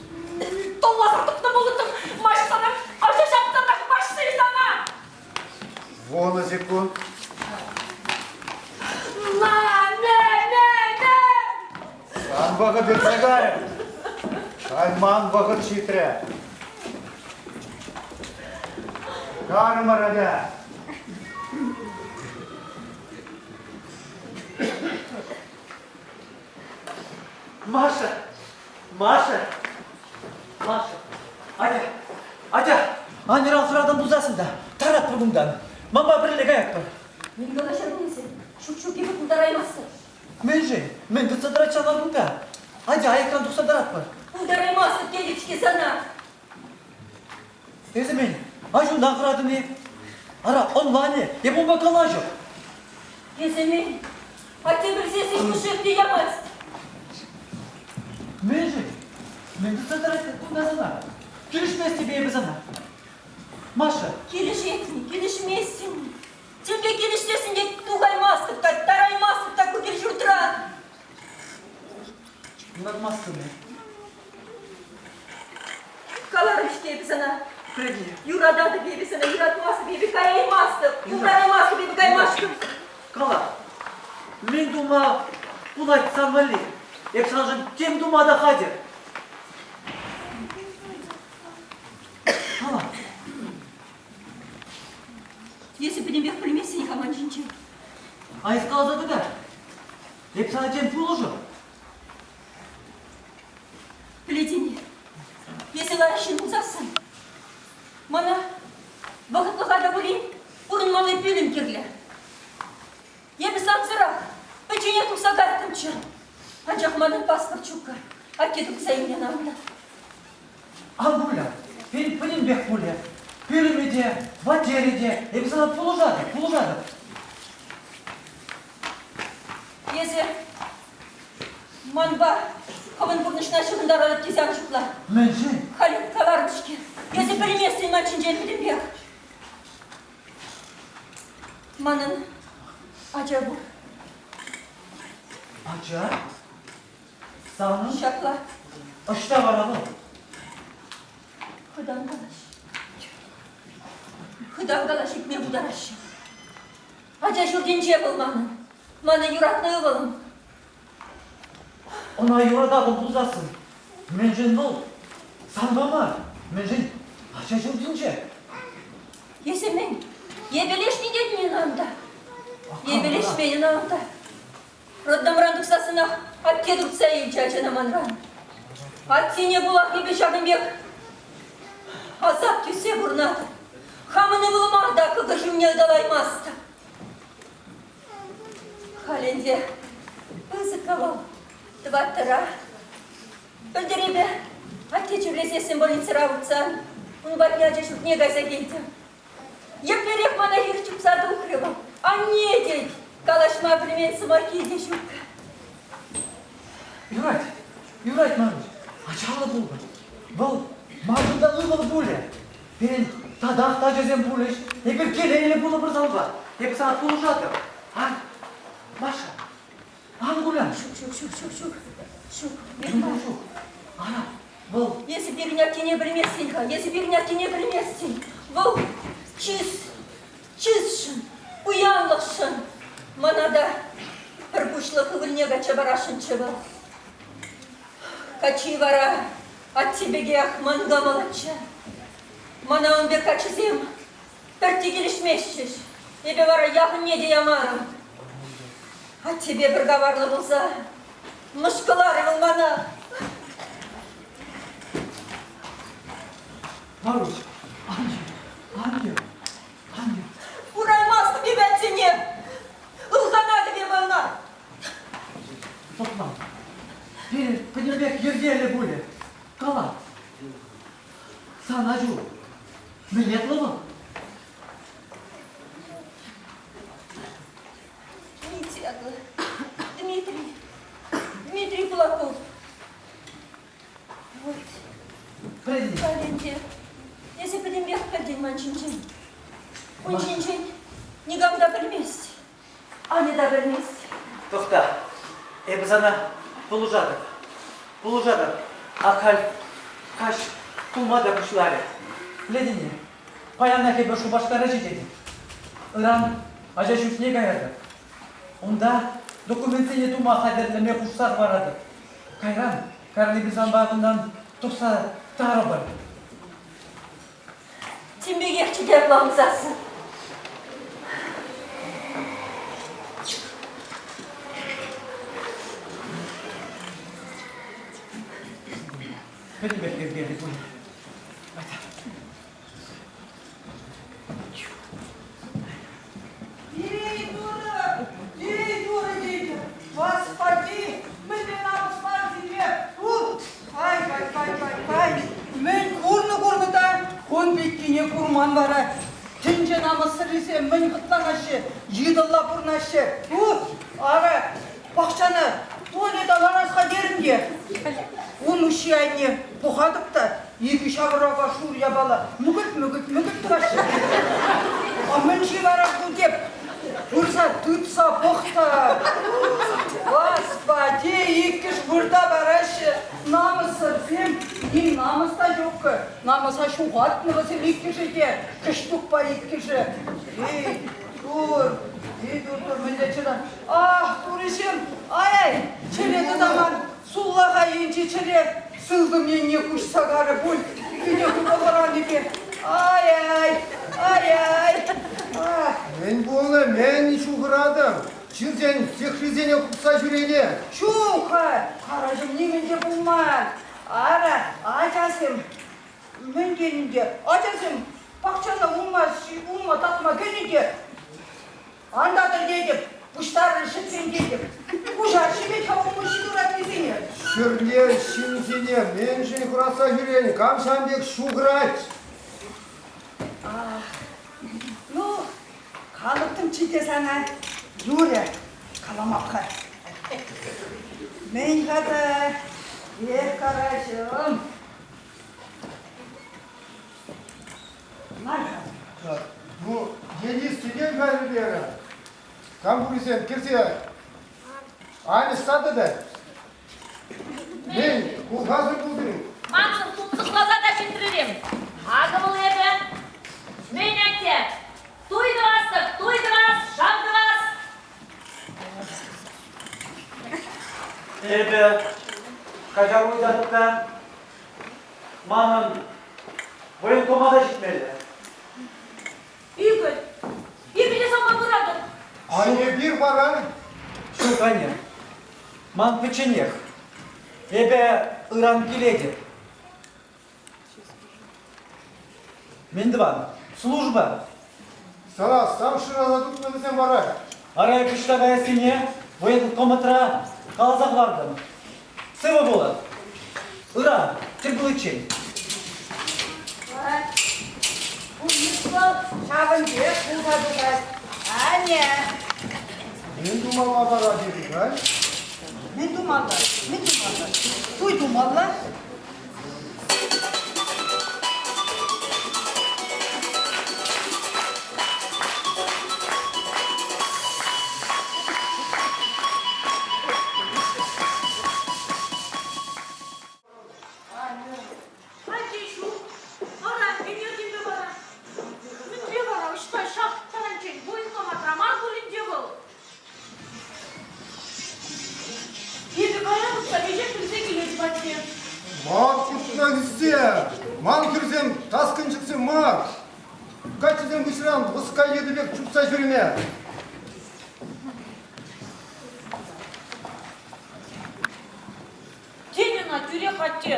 Тӑлласа тӑкнӑ пулӑттӑм. Маҫ сана, ача ҫаптарах маҫси сана. Вунӑ секунд. На, не, не, не! Сан вӑхӑт иртсе кайрӗ. Кайман вӑхӑт ҫитрӗ. Карӑмӑр ӗнтӗ. Маша! Маша! Маша! Атя! Атя! Аннеран хӑратӑн пулсассӑн та таратпӑр кунтан. Манпа пӗрле каятпӑр. Мӗн калаҫатӑн эсӗ? Ҫук-ҫук эпӗ пултараймастӑп. Мӗншӗн? Мӗн тытса тӑрать ҫавна кунта? Атя, айӑкран тухса тӑратпӑр. Пултараймастӑп тетӗп-ҫке сана. Эсӗ мӗн, аҫунтан хӑратӑн-и? Ара, ӑнланӗ, эп унпа калаҫӑп. Эсӗ мӗн, атте пӗлсессӗн пушшех те ямасть. Мӗншӗн? Мӗн тытса тӑрать кунта сана? Килӗшместӗп эпӗ сана. Маша. Килӗшетӗн, килӗшместӗн. Темле килӗшсессӗн те тухаймастӑп та, тараймастӑп та ку кил-ҫуртран. Юратмастӑн-и? Каларӑм-ҫке эпӗ сана. Юрататӑп эпӗ сана, юратмастӑп эпӗ, каяймастӑп. Пултараймастӑп эпӗ, каймастӑп. Кала, мӗн тума пулать сан валли? Эп саншӑн тем тума та хатӗр. Кала. Эсӗ пӗтӗмпех пӗлместӗн-ха ман ҫинчен. А эс каласа кӑтарт. Эп сана тем пулӑшӑп. Пӗлетӗн-и, эсӗ лайӑх ҫын пулсассӑн мана вӑхӑтлӑха та пулин пурӑнмалли пӳлӗм кирлӗ. Эпӗ сансӑрах пӗчченех тухса кайрӑмччӗ. Анчах манӑн паспорт ҫуккӑ. Атте тухса илнӗ ӑна унта. Ан пуля, пирӗн пӗтӗмпех пулӗ. Пӳлӗмӗ те, хваттерӗ те. Эпӗ сана пулӑшатӑп, пулӑшатӑп. Эсӗ манпа хӑвӑн пурнӑҫна ҫыхӑнтаратӑп тесе ан шутла. Мӗншӗн? Халь каларӑм-ҫке. Эсӗ пӗлместӗн ман ҫинчен пӗтӗмпех. Манӑн ача пур. Ача? Санӑн? Ҫапла. Ӑҫта вара вӑл? Хытан калаҫ. Хытан калаҫ ӳкме пултараҫҫӗ. Ача ҫуртӗнче вӑл манӑн. Манӑн юратнӑ ывӑлӑм. Ӑна юрататӑн пулсассӑн, мӗншӗн вӑл санпа мар, мӗншӗн ача ҫуртӗнче? Эсӗ мӗн, епелешнӗ тетӗн ӑна унта? Епелешмен ӑна унта. Роддомран тухсассӑнах атте туртса илчӗ ачана манран. Аттене пулах эпӗ ҫакӑн пек асап тӳссе пурӑнатӑп. Хамӑн ывӑлӑма та кӑкӑр ҫумне ыталаймастӑп. Халь ӗнтӗ пысӑк вӑл, тӑваттӑра. Пӗлтӗр эпӗ атте чирлесессӗн больницӑра выртсан ун патне ача ҫуртне кайса килтӗм. Еплерех мана хирӗҫ чупса тухрӗ вӑл. Анне тет, калаҫма пӗлмен сӑмаххи те ҫук. Юрать, юрать ман, ачаллӑ пултӑр. Вӑл маншӑн та ывӑл пулӗ. Пирӗн татах та ачасем пулӗҫ. Эпир телейлӗ пулӑпӑр санпа. Эпӗ сана пулӑшатӑп. А, Маша? Ан кулян. Ҫук, ҫук, ҫук, ҫук, ҫук. Ҫук. Мӗн ҫук? Ара, вӑл... Эсӗ пирӗн аттене пӗлместӗн-ха, эсӗ пирӗн аттене пӗлместӗн. Вӑл чыс, чысшӑн, пуянлӑхшӑн мана та пӗр пуҫлӑх ывӑлне качча парасшӑнччӗ вӑл. Каччи вара атте пекех ман кӑмӑллӑччӗ. Мана ун пек каччӑсем пӗртте килӗшместчӗҫ. Эпӗ вара яхӑнне те ямарӑм. Аттепе пӗр каварлӑ пулса мӑшкӑларӗ вӑл мана. Маруҫ, ан йӗр, ан йӗр, ан йӗр. Кураймастӑп эпӗ аттене. Ылханатӑп эпӗ ӑна. Шӑплан. Пирӗн пӗтӗмпех йӗркеллӗ пулӗ. Кала. Сан аҫу мӗнле вӑл? Митя, Дмитрий, Дмитрий Кулаков. Вот. Пӗлӗнте. Эсӗ пӗтӗмпех пӗлтӗн ман ҫинчен. Ун ҫинчен никам та пӗлмест. Аня та пӗлмест. Тӑхта, эпӗ сана пулӑшатӑп. Пулӑшатӑп. Ак халь каҫ пулма та пуҫларӗ. Пӗлетӗн-и, паянах эпӗ Шупашкара ҫитетӗп. Ыран ача ҫуртне каятӑп. Унта документсене тума хатӗрлеме хушса хӑваратӑп. Кайран Карлипе санпа кунтан тухса тарӑпӑр. Тем пекехчӗ те апла пулсассӑн. Пӗтӗмпех йӗркеллӗ пулӗ. Айта. Эй, Турӑ! Эй, Турӑ тетӗп! Господи, мӗнле намӑс мар сире! Кай, кай, кай, кай, кай! Мӗн курнӑ-курнӑ та кун пеккине курман вара. Тӗнче намӑссӑррисем мӗн хӑтланаҫҫӗ, йытӑлла пурӑнаҫҫӗ. Ара, пахчана туалета ларас-ха терӗм те. Ун уҫҫи айне пӑхатӑп та икӗ ҫаврака шур япала мӗкӗт-мӗкӗт-мӗкӗт тӑваҫҫӗ. А мӗн-ши вара ку теп? Пырса тытса пӑх та. Господи, иккӗш вырта параҫҫӗ. Намӑссӑрсем, ним намӑс та ҫуккӑ. Намӑса ҫухатнӑ вӗсем иккӗшӗ те, Кӗҫтукпа иккӗшӗ. Эй, тур, эй, тур, тур, мӗнле чӑтан. Ах, турӑҫӑм, ай-ай, чӗре тытаман. Суллаха енчи чӗре сылтӑм енне куҫса карӗ пуль. Питӗ хытӑ хӑранипе. Ай-ай, ай-ай. Ах. Мӗн пулнӑ, мӗн ҫухӑратӑн? Ҫынсен сехрисене хупса ҫӳренӗ. Ҫук-ха, караҫӑм нимӗн те пулман. Ара, ачасем, мӗн тенӗ те, ачасем пахчана улма, улма татма кӗнӗ те, ан татӑр тетӗп, пуҫтарӑр ҫӗтсен тетӗп. Куҫа ҫиме-ха улмуҫҫи тураттисене. Ҫӗрле ҫынсене мӗншӗн хӑратса ҫӳрен, кам ҫавӑн пек ҫухӑрать? Ах, ну, калӑттӑмччӗ те сана, юрӗ, каламап-ха. Мӗн-ха та, эх, караҫӑм. Лар-ха. Ну, Денис сидел кайрӗ терӗ. Кам пурисем кӗрсе Аня статӑ та. Мӗн, кулхасӑр пултӑр. Маншӑн тунсӑхласа та ҫитрӗрем. Акӑ вӑл эпӗ. Мӗн атте? Туй тӑвас-тӑк, туй тӑвас, шав тӑвас. Эпӗ каҫару ыйтатӑп та манӑн военкома та ҫитмелле. Игорь, Игоре санпа пыратӑп. А эпир вара? Ҫук, анне, ман пӗчченех. Эпӗ ыран килетӗп. Мӗн тӑван? Служба. Сана сам шыраса тупнӑ вӗсем вара. Ара, кӑшта каяссине военкоматра каласа хӑвартӑм. Сывӑ пулӑр. Ыран, тӗл пуличчен. Пурнӑҫ ҫавӑн пек пулса тухать. Аня! Мӗн тумалла вара тетӗр, а? Мӗн тумалла? Мӗн тумалла? Туй тумалла. мар. Каччӑсем хыҫран лӑска йытӑ пек чупса ҫӳреме. Тен ӑна тӳрех атте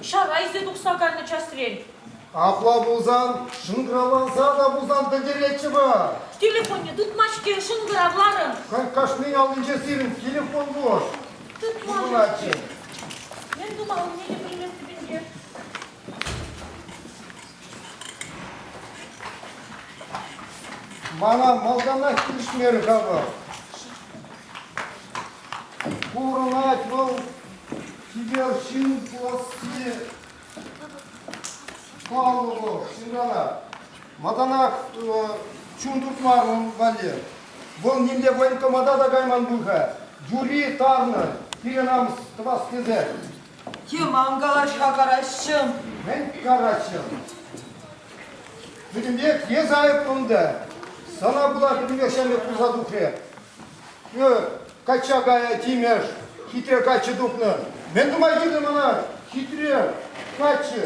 ҫара илсе тухса кайнӑ часрен. Апла пулсан шӑнкӑравласа та пулсан пӗлтеретчӗ-ха. Телефонне тытма-ҫке шӑнкӑравларӑм. Кашни аллинче сирӗн телефон пур. Тытман-ҫке. Мӗн тумаллине те пӗлместӗп ӗнтӗ. Мана малтанах килӗшмерӗ-ха вӑл. Пурӑнать вӑл чипер ҫын пуласси паллӑ вӑл ҫынрана. Малтанах чун туртмарӑм ун валли. Вӑл нимле военкомата та кайман пуль-ха. Юри тарнӑ, пире намӑс тӑвас тесе. Тем ан калаҫ-ха, караҫҫӑм. Мӗн караҫҫӑм? Пӗтӗмпех эс айӑплӑ унта. Сана пула пӗтӗмпех ҫамрӑк пулса тухрӗ. Качча кая тимеш, хитре каччӑ тухнӑ. Мӗн тума кирлӗ мана хитре каччӑ?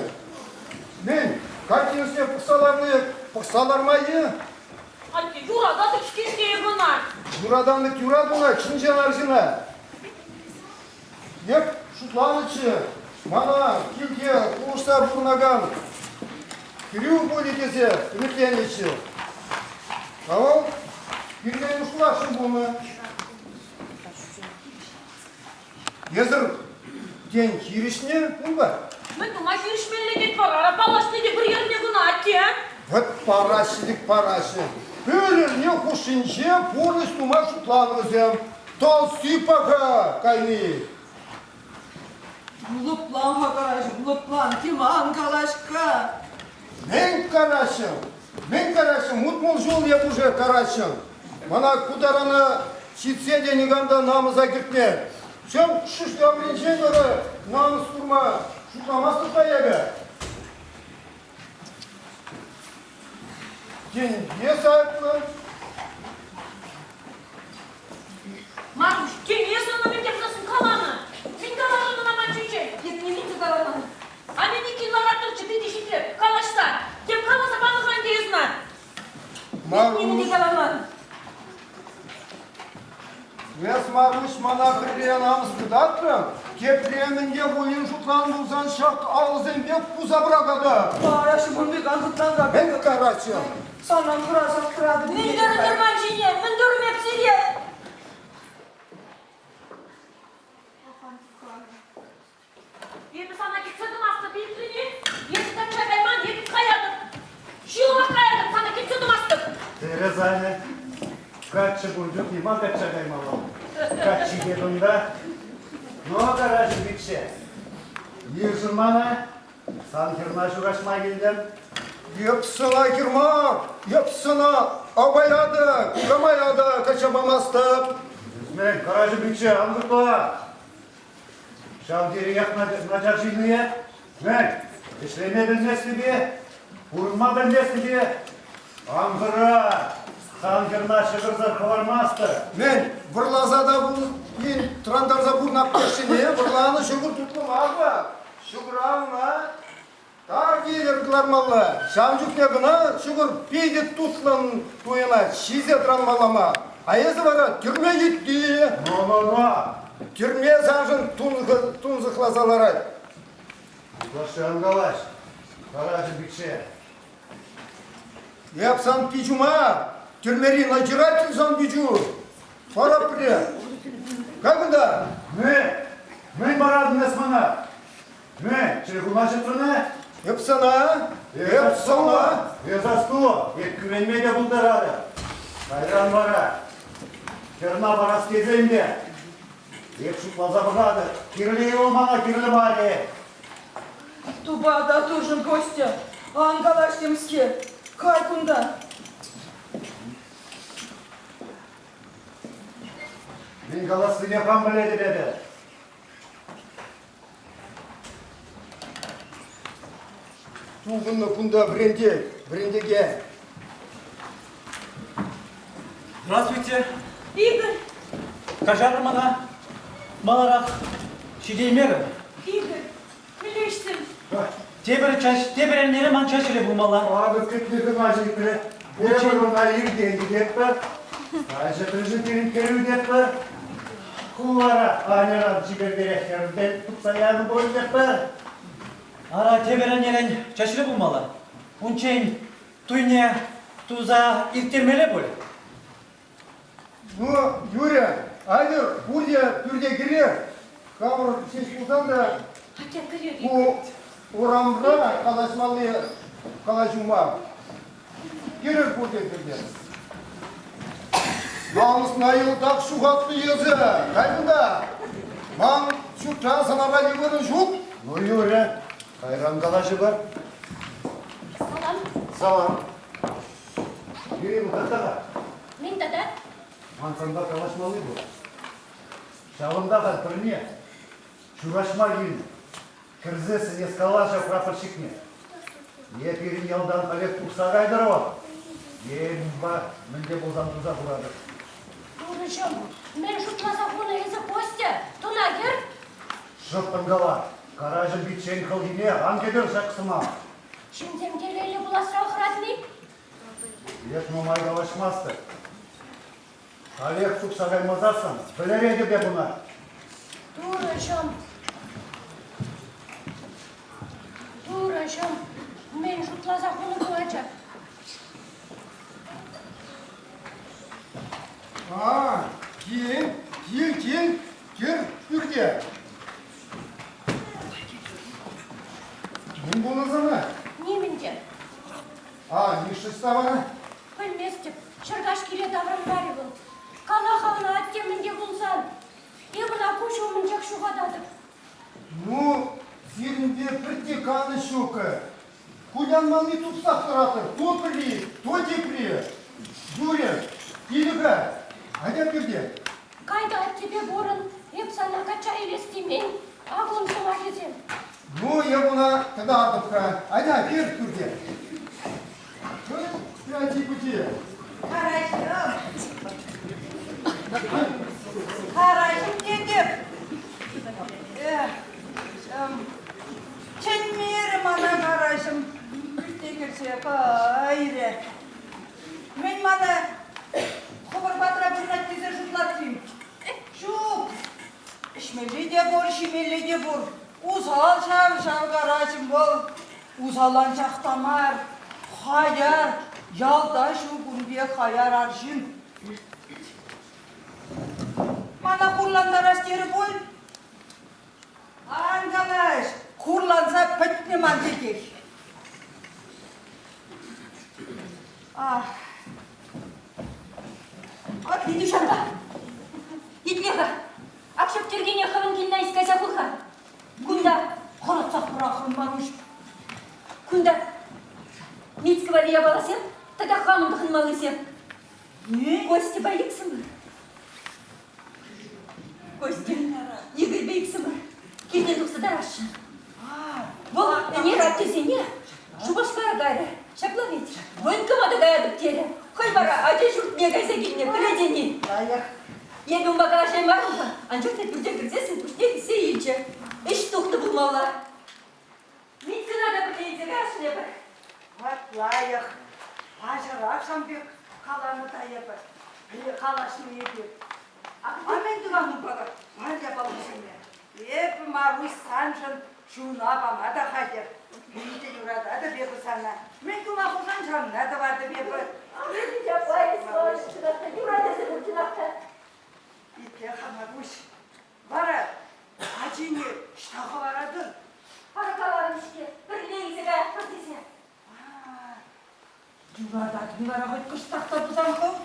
Мӗн, каччӑ ӑсне пӑхса ларни пӑхса ларма-и? Атте, юрататӑп-ҫке эп ӑна. Юратанлӑх юрат ӑна, чӑн-чӑн арҫына. Эп шутланӑччӗ, мана килте пулӑшса пурӑнакан кӗрӳ пулӗ тесе ӗмӗтленнӗччӗ. А вӑл пиртен ушлашӑн пулнӑ. Эсӗр, тен, хирӗҫнӗ унпа? Мӗн тума хирӗҫмелле тет вара? Ара, паллашни те пӗр эрне кӑна, атте. Вӑт параҫҫӗ-тӗк параҫҫӗ. Пӗр эрне хушшинче пурнӑҫ тума шутланӑ вӗсем. Толсти паха кайни. Лӑплан-ха, Караҫӑм, лӑплан, тем ан калаҫ-ха. Мӗн караҫӑм? Мӗн караҫӑм? 60 ҫул эп уже караҫӑм. Мана ку тарана ҫитсе те никам та намӑса кӗртмен. Чем шыш авринчен вара намӑс курма шутламастӑп та эпӗ. Тен, эс айӑплӑ? Маруҫ, тен, эсӗ ӑна мӗн те пулсан каланӑ? Мӗн каларӑн ӑна ман ҫинчен? Эп нимӗн те каламан. А мӗн иккен лараттӑрччӗ питӗ хитре калаҫса. Тем каласа панӑ-ха ӗнтӗ эс ӑна. Эп нимӗн те каламан. Эс, Маруҫ, мана пӗрре намӑс кӑтартрӑн, тепре мӗнле пулин шутлан пулсан ҫак алӑсемпе пуса пӑрахатӑп. Караҫӑм, ун пек ан хӑтлан-ха. Мӗн караҫӑм? Санран хӑрасах тӑратӑп. Мӗн тӑрӑтӑр ман ҫине? Мӗн турӑм эп сире? Эпӗ сана кӗтсе тӑмастӑп, илтрӗн-и? Эсӗ качча кайман, эпӗ каятӑп. Ҫылӑха каятӑп, сана кӗтсе тӑмастӑп. Терӗ Саня. Каччӑ пур чух нима качча каймалла. Каччи те кунта. Ну, караҫӑ пичче, йышӑн мана. Сан хӗрна ҫураҫма килтӗм. Эп сана хӗр мар, эп сана апая та, кукамая та качча памастӑп. Мӗн, караҫӑ пичче, ан выртла. Ҫав териех начар ҫынни Мӗн, ӗҫлеме пӗлместӗп-и? Пурӑнма пӗлместӗп-и? Ан хӑра, сан хӗрна ҫӑкӑрсӑр хӑвармастӑп. Мӗн, вӑрласа та пулин тӑрантарса пурӑнап теҫҫӗ-и? Вӑрланӑ ҫӑкӑр тутлӑ мар-ха. Ҫӑкӑра ӑна Тар витӗр кӑлармалла. Ҫавӑн чухне кӑна ҫӑкӑр питӗ тутлӑн туйӑнать, ҫисе тӑранмалла мар. А эсӗ вара тӗрме йытти. Но-но-но! Тӗрме саншӑн тунсӑхласа ларать. Ытлашши ан калаҫ, Карачӑ пичче. Эп сан пичу мар, тӗрмери надзиратель сан пичу. Пара пӗрре. Кай кунта. Мӗн? Мӗн паратӑн эс мана? Мӗн, чӗлхуна ҫӑтрӑн-и? Эп сана, эп сана. Эс асту, эп кӳренме те пултаратӑп. Кайран вара, хӗрна парас тесен те, эп шутласа пӑхатӑп, кирлӗ-и вӑл мана, кирлӗ мар-и? Тупа та туршӑн, Костя, ан калаҫ темскер. Кай кунта. Мӗн калассине хам пӗлетӗп эпӗ. Тупӑннӑ кунта вӗрентек, вӗрентекен. Здравствуйте. Игорь. Каҫарӑр мана. Маларах ҫитеймерӗм. Игорь, мӗнле ӗҫсем? Тепӗр чаҫ, тепӗр эрнере ман чаҫре пулмалла. Акӑ кӗтнӗ кӑна ҫитрӗ. Эпир ӑна иртен кӗтетпӗр. Каҫӑ пирӗн кӗрӳ тетпӗр. Хулара Аньӑран чипертерех хӗртен тупса янӑ пуль тетпӗр. Ара, тепӗр эрнерен чаҫре пулмалла. Унччен туйне туса ирттермелле пуль. Ну, Юря, айтӑр пурте пӳрте кӗрер. Хамӑр ҫеҫ пулсан та ку урамра калаҫмалли калаҫу мар. Кӗрӗр пурте пӳрте. Намӑсна йӑлтах ҫухатнӑ эсӗ. Кай кунта. Ман ҫуртра сана валли вырӑн ҫук. Ну, Юря, кайран калаҫӑпӑр. Салам. Салам. Юрий, тата. Мӗн тата? Ман санпа калаҫмалли пур. Ҫавӑнта та пӗрне ҫураҫма килнӗ. Кӗрсессӗн эс калаҫа прапорщикне. Е пирӗн ялтан халех тухса кайтӑр вӑл, е унпа мӗн те пулсан туса хуратӑр. Турӑҫӑм, мӗн шутласа хунӑ эсӗ, Костя? Тӑна кӗр! Шӑппӑн кала, Караҫӑм пиччен хӑлхине ан кӗтӗр ҫак сӑмах. Ҫынсем телейлӗ пуласран хӑратни? Эп нумай калаҫмастӑп. Халех тухса каймасассӑн вӗлеретӗп эп ӑна. Турӑҫӑм! Турӑҫӑм! Мӗн шутласа хунӑ ку ача? А, кил, кил, кил, кӗр пӳрте. Мӗн пулнӑ сана? Нимӗн те. А, Миша вара? Пӗлместӗп, ҫӗркаҫ киле таврӑнмарӗ вӑл. Кала-ха ӑна атте мӗнте пулсан. Эп ӑна куҫ умӗнчех ҫухататӑп. Ну, сирӗнпе пӗртте канӑҫ ҫук. Кулянмалли тупсах тӑратӑр. То пӗри, то тепри. Юрӗ, килӗ-ха. Атя пӳрте. Кай та аттепе пурӑн, эп сана качча илес темен. Ак ун сӑмахӗсем. Ну, эп ӑна кӑтартӑп-ха. Атя, кӗр пӳрте. Ачи-пӑчи. Караҫӑм. Караҫӑм тетӗп. Эх, чӗнмерӗ мана Караҫӑм. Пӳрте кӗрсе кайрӗ. Мӗн мана хӑвӑр патра пырать тесе шутлать-им? Ҫук, ӗҫмелли те пур, ҫимелли те пур. Усал ҫав, ҫав Караҫӑм вӑл. Усалланчах та мар, хаяр, ялта ҫук ун пек хаяр арҫын. Мана хурлантарас терӗ пуль. Ан калаҫ, хурланса пӗтнӗ ман текех. Ах. Ак Лидюшанка, итле-ха. Ак ҫак тӗркене хӑвӑн килне искайса хур-ха. Кунта хӑратсах пӑрахрӑм Маруҫ. Кунта Митька валли япаласем тата хамӑн тӑхӑнмаллисем. Костьӑпа иксӗмӗр. Костя, Игорьпе иксӗмӗр килтен тухса тарасшӑн. Вӑл ӗнер аттесене Шупашкара кайрӗ. Ҫапла вӗт. Военкома та каятӑп терӗ. Хӑй вара ача ҫуртне кайса килнӗ, пӗлетӗн-и? Лайӑх. Эпӗ унпа калаҫаймарӑм-ха, анчах та пӳрте кӗрсессӗн пуҫне хӗссе илчӗ. Ӗҫ тухнӑ пулмалла. Митькӑна та пӗрле илсе каясшӑн эпӗ. Вӑт лайӑх. Паҫӑрах сан пек каланӑ та эпӗ. Калаҫнӑ эпир. А мӗн тӑван унпа ман япаласене? Эпӗ, Маруҫ, саншӑн чуна пама та хатӗр. Питӗ юрататӑп эпӗ сана. Мӗн тума хушан ҫавна тӑватӑп эпӗ. Юратасӑр чӑнах та. Итле-ха, Маруҫ. Вара ачине ӑҫта хӑваратӑн? Паркаларӑм-ҫке, пӗрле илсе каятпӑр тесе. Юрататӑн вара хоть кӑштах та пулсан хӑв.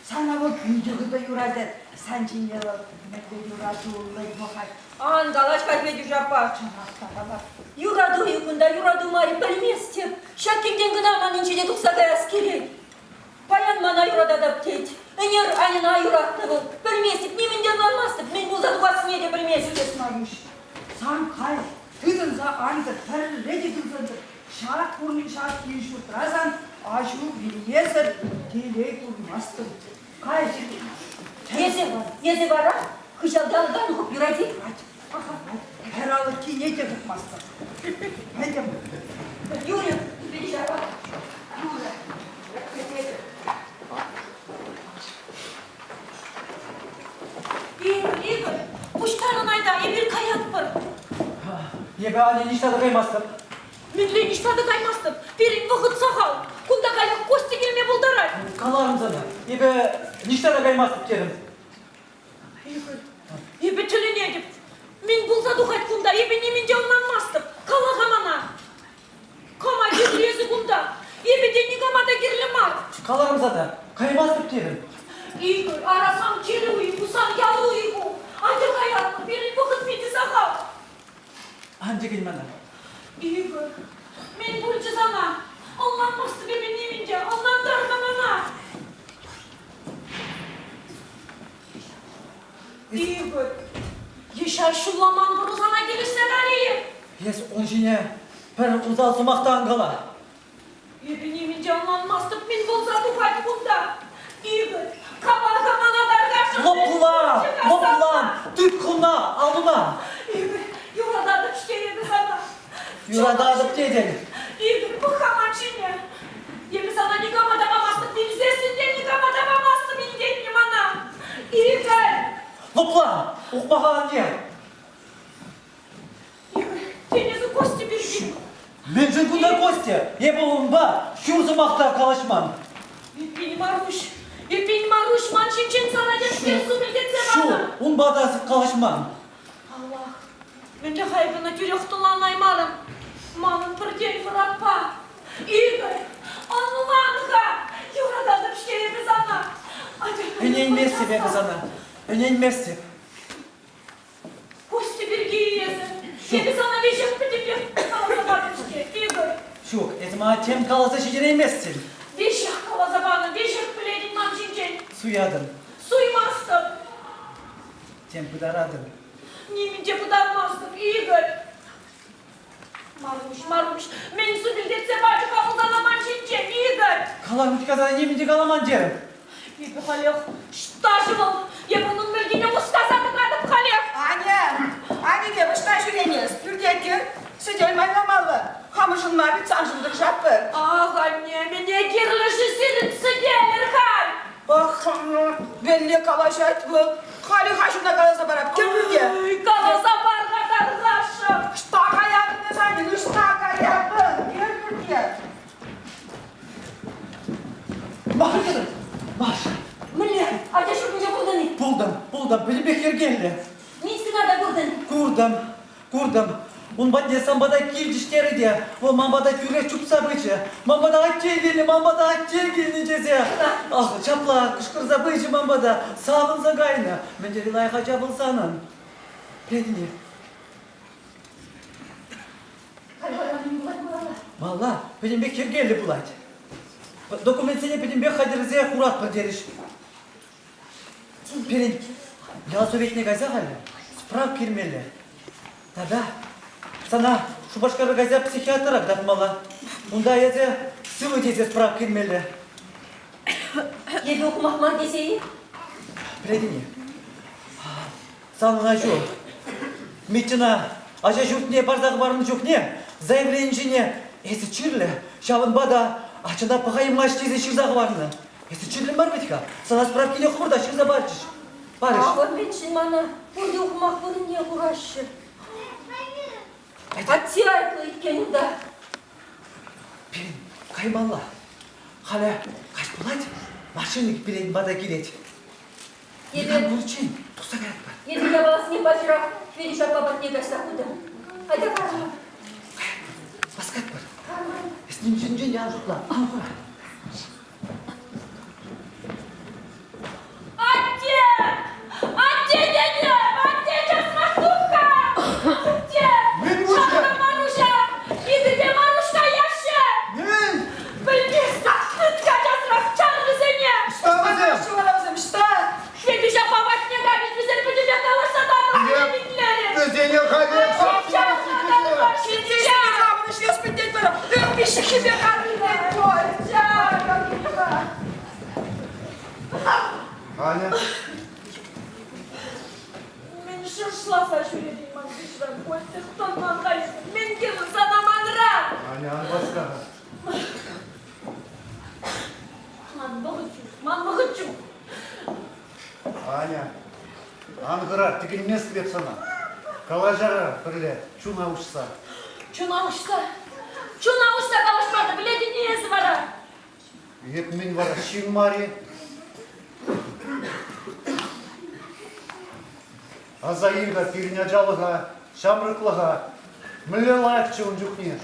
Сана вӑл питӗ хытӑ юратать. Сан ҫине вӑл мӗнле юратуллӑ пӑхать. Ан калаҫ-ха, Хветюш аппа. Чӑнах та калас. Юрату-и кунта, юрату мар-и, пӗлместӗп. Ҫак килтен кӑна ман инҫете тухса каяс килет. Паян мана юрататӑп тет. Ӗнер Аньӑна юратнӑ вӑл. Пӗлместӗп, нимӗн те ӑнланмастӑп, мӗн пулса тухассине те пӗлместӗп. Маруҫ, сан кай, тытӑнса ан тӑр, пӗрре те тытӑнтӑр. Ҫак пурнӑҫа кил-ҫуртра сан аҫу вилмесӗр телей курмастӑн. Кай, Эсӗ, эсӗ вара хыҫалтан ан хуп, юрать-и? Хӗр алӑккине те хупмастӑн. Пӗтӗм. Юрӗ, Хветӗҫ аппа. Юрӗ. Кӗтетӗп. Игорь, Игорь, пуҫтарӑн айта, эпир каятпӑр. Эпӗ али ниҫта та каймастӑп. Мӗнле ниҫта та каймастӑп? Пирӗн вӑхӑт сахал. Кунта каллех Костя килме пултарать. Каларӑм сана, эпӗ ниҫта та каймастӑп терӗм. Игорь, эпӗ тӗлӗнетӗп. Мӗн пулса тухать кунта? Эпӗ нимӗн те ӑнланмастӑп. Кала-ха мана. Кама кирлӗ эсӗ кунта? Эпӗ те никама та кирлӗ мар. Каларӑм сана, каймастӑп терӗм. Игорь, ара сан килӳ ыйту, сан ялу ыйту. Атя каятпӑр, пирӗн вӑхӑт питӗ сахал. Ан тӗкӗн мана. Игорь, мӗн пулчӗ сана? Ӑнланмастӑп эпӗ нимӗн те. Ӑнлантар-ха мана. Игорь, ҫав ҫулламан пӑру сана килӗшсе карӗ-и? Эс ун ҫине пӗр усал сӑмах та ан кала. Эпӗ нимӗн те ӑнланмастӑп, мӗн пулса тухать кунта? Игорь, кала-ха мана тархасшӑн. Лӑплан, лӑплан, тыт хӑвна, аллуна. Игорь, юрататӑп-ҫке эпӗ сана. Юрататӑп тетӗн. Игорь, пӑх-ха ман ҫине. Эпӗ сана никама та памастӑп, вилсессӗн те никама та памастӑп, илтетне мана. Игорь! Лӑплан, ухмаха ан ер. Игорь, тен эсӗ Костя пирки? Мӗншӗн кунта Костя? Эпӗ унпа ҫур сӑмах та калаҫман. Эппин, Маруҫ, эппин, Маруҫ, ман ҫинчен сана темскер супӗлтетсе панӑ. Ҫук, унпа та калаҫман. Паллах, мӗнле-ха эпӗ ӑна тӳрех тӑланаймарӑм? Манӑн пӗртен-пӗр аппа. Игорь, ӑнлан-ха, юрататӑп-ҫке эпӗ сана. Атя, Ӗненместӗп эпӗ сана, ӗненместӗп. Костя пирки эсӗ. Эпӗ сана веҫех пӗтӗмпех каласа патӑм-ҫке, Игорь. Ҫук, эсӗ мана тем каласа ҫитерейместӗн. Веҫех каласа панӑ, веҫех пӗлетӗн ман ҫинчен. Суятӑн. Суймастӑп. Тем пытаратӑн. Нимӗн те пытармастӑп, Игорь. Маруҫ, Маруҫ, мӗн супӗлтетсе пачӗ-ха вӑл сана ман ҫинчен, Игорь? Каларӑм-ҫке сана нимӗн те каламан терӗм. Эпӗ халех ӑҫта-ши вӑл? Эпӗ унӑн мӗлкине мускаса тӑкатӑп халех. Аня, Анине ӑҫта ҫӳремес? Пӳрте кӗр, сӗтел майламалла. Хамӑршӑн мар вӗт саншӑн тӑрӑшатпӑр. Ах, анне, мӗне кирлӗ-ши сирӗн сӗтелӗр халь? Ах, мӗнле калаҫать вӑл. Халӗ хаҫуна каласа парап, кӗр пӳрте. Каласа пар-ха тархасшӑн. Ӑҫта каятӑн эс, Аня, ӑҫта каятӑн? Кӗр пӳрте. Маша, Маша. Мӗнле? Ача ҫуртӗнче пултӑн-и? Пултӑм, пултӑм, пӗтӗмпех йӗркеллӗ. Митькӑна та куртӑн? Куртӑм, куртӑм. Ун патне сан пата килчӗҫ терӗ те, вӑл ман пата тӳрех чупса пычӗ. Ман пата атте килнӗ, ман пата атте килнӗ тесе. Ах, ҫапла кӑшкӑрса пычӗ ман пата, савӑнса кайнӑ. Мӗн тери лайӑх ача вӑл санӑн. Петӗне. Малла, пӗтӗмпех йӗркеллӗ пулать. Документсене пӗтӗмпех хатӗрлесе хуратпӑр терӗҫ. Пирӗн ял советне кайса халӗ справка килмелле. Тата сана Шупашкара кайса психиатра кӑтартмалла. Унта эсӗ сывӑ тесе справка илмелле. Эпӗ ухмах мар тесе-и? Пӗлетӗн-и? Санӑн аҫу Митьӑна ача ҫуртне парса хӑварнӑ чухне заявлени ҫине эсӗ чирлӗ, ҫавӑнпа та ачана пӑхаймасть тесе ҫырса хӑварнӑ. Эсӗ чирлӗ мар вӗт-ха, сана справкине хӑвӑр та ҫырса пачӗҫ. Парӗҫ. Авӑ мӗншӗн мана пурте ухмах вырӑнне хураҫҫӗ. Атте айӑплӑ иккен унта. Пирӗн каймалла. Халӗ каҫ пулать, машина пирӗн пата килет. Никам пуличчен тухса каятпӑр. Эпӗ япаласене паҫӑрах Хвелиш аппа патне кайса хутӑм. Атя кайма. Васкатпӑр. Эс ним ҫинчен те ан шутла. Ан хӑра. Атте! Атте тетӗп! Атте часрах тух-ха! Атте! Мӗн пулчӗ? Ҫакна Маруҫа! Игорьпе Маруҫ каяҫҫӗ! Мӗн? Пӗлместӗп, тытка часрах чар вӗсене! Ӑҫта вӗсем? Ҫывӑра вӗсем ӑҫта? Хветӗҫ аппа патне кайрӗҫ, вӗсем пӗтӗмпех калаҫса татӑлнӑ итлерӗ. Вӗсене халех Аня. Мӗн шӑршласа ҫӳретӗн мана? пуҫран, Костя, тӑнлан халь. Мӗн кирлӗ сана манран? Аня, ан васка-ха. Ман вӑхӑт ҫук, ман вӑхӑт ҫук. Аня, ан хӑра, тӗкӗнместӗп эп сана. Калаҫар пӗрле, чуна уҫса. Чуна уҫса, чуна уҫса калаҫма та пӗлетӗн-и эсӗ вара? Эп мӗн вара, ҫын мар-и? Аса ил-ха пирӗн ачалӑха, ҫамрӑклӑха. Мӗнле лайӑхчӗ ун чухне.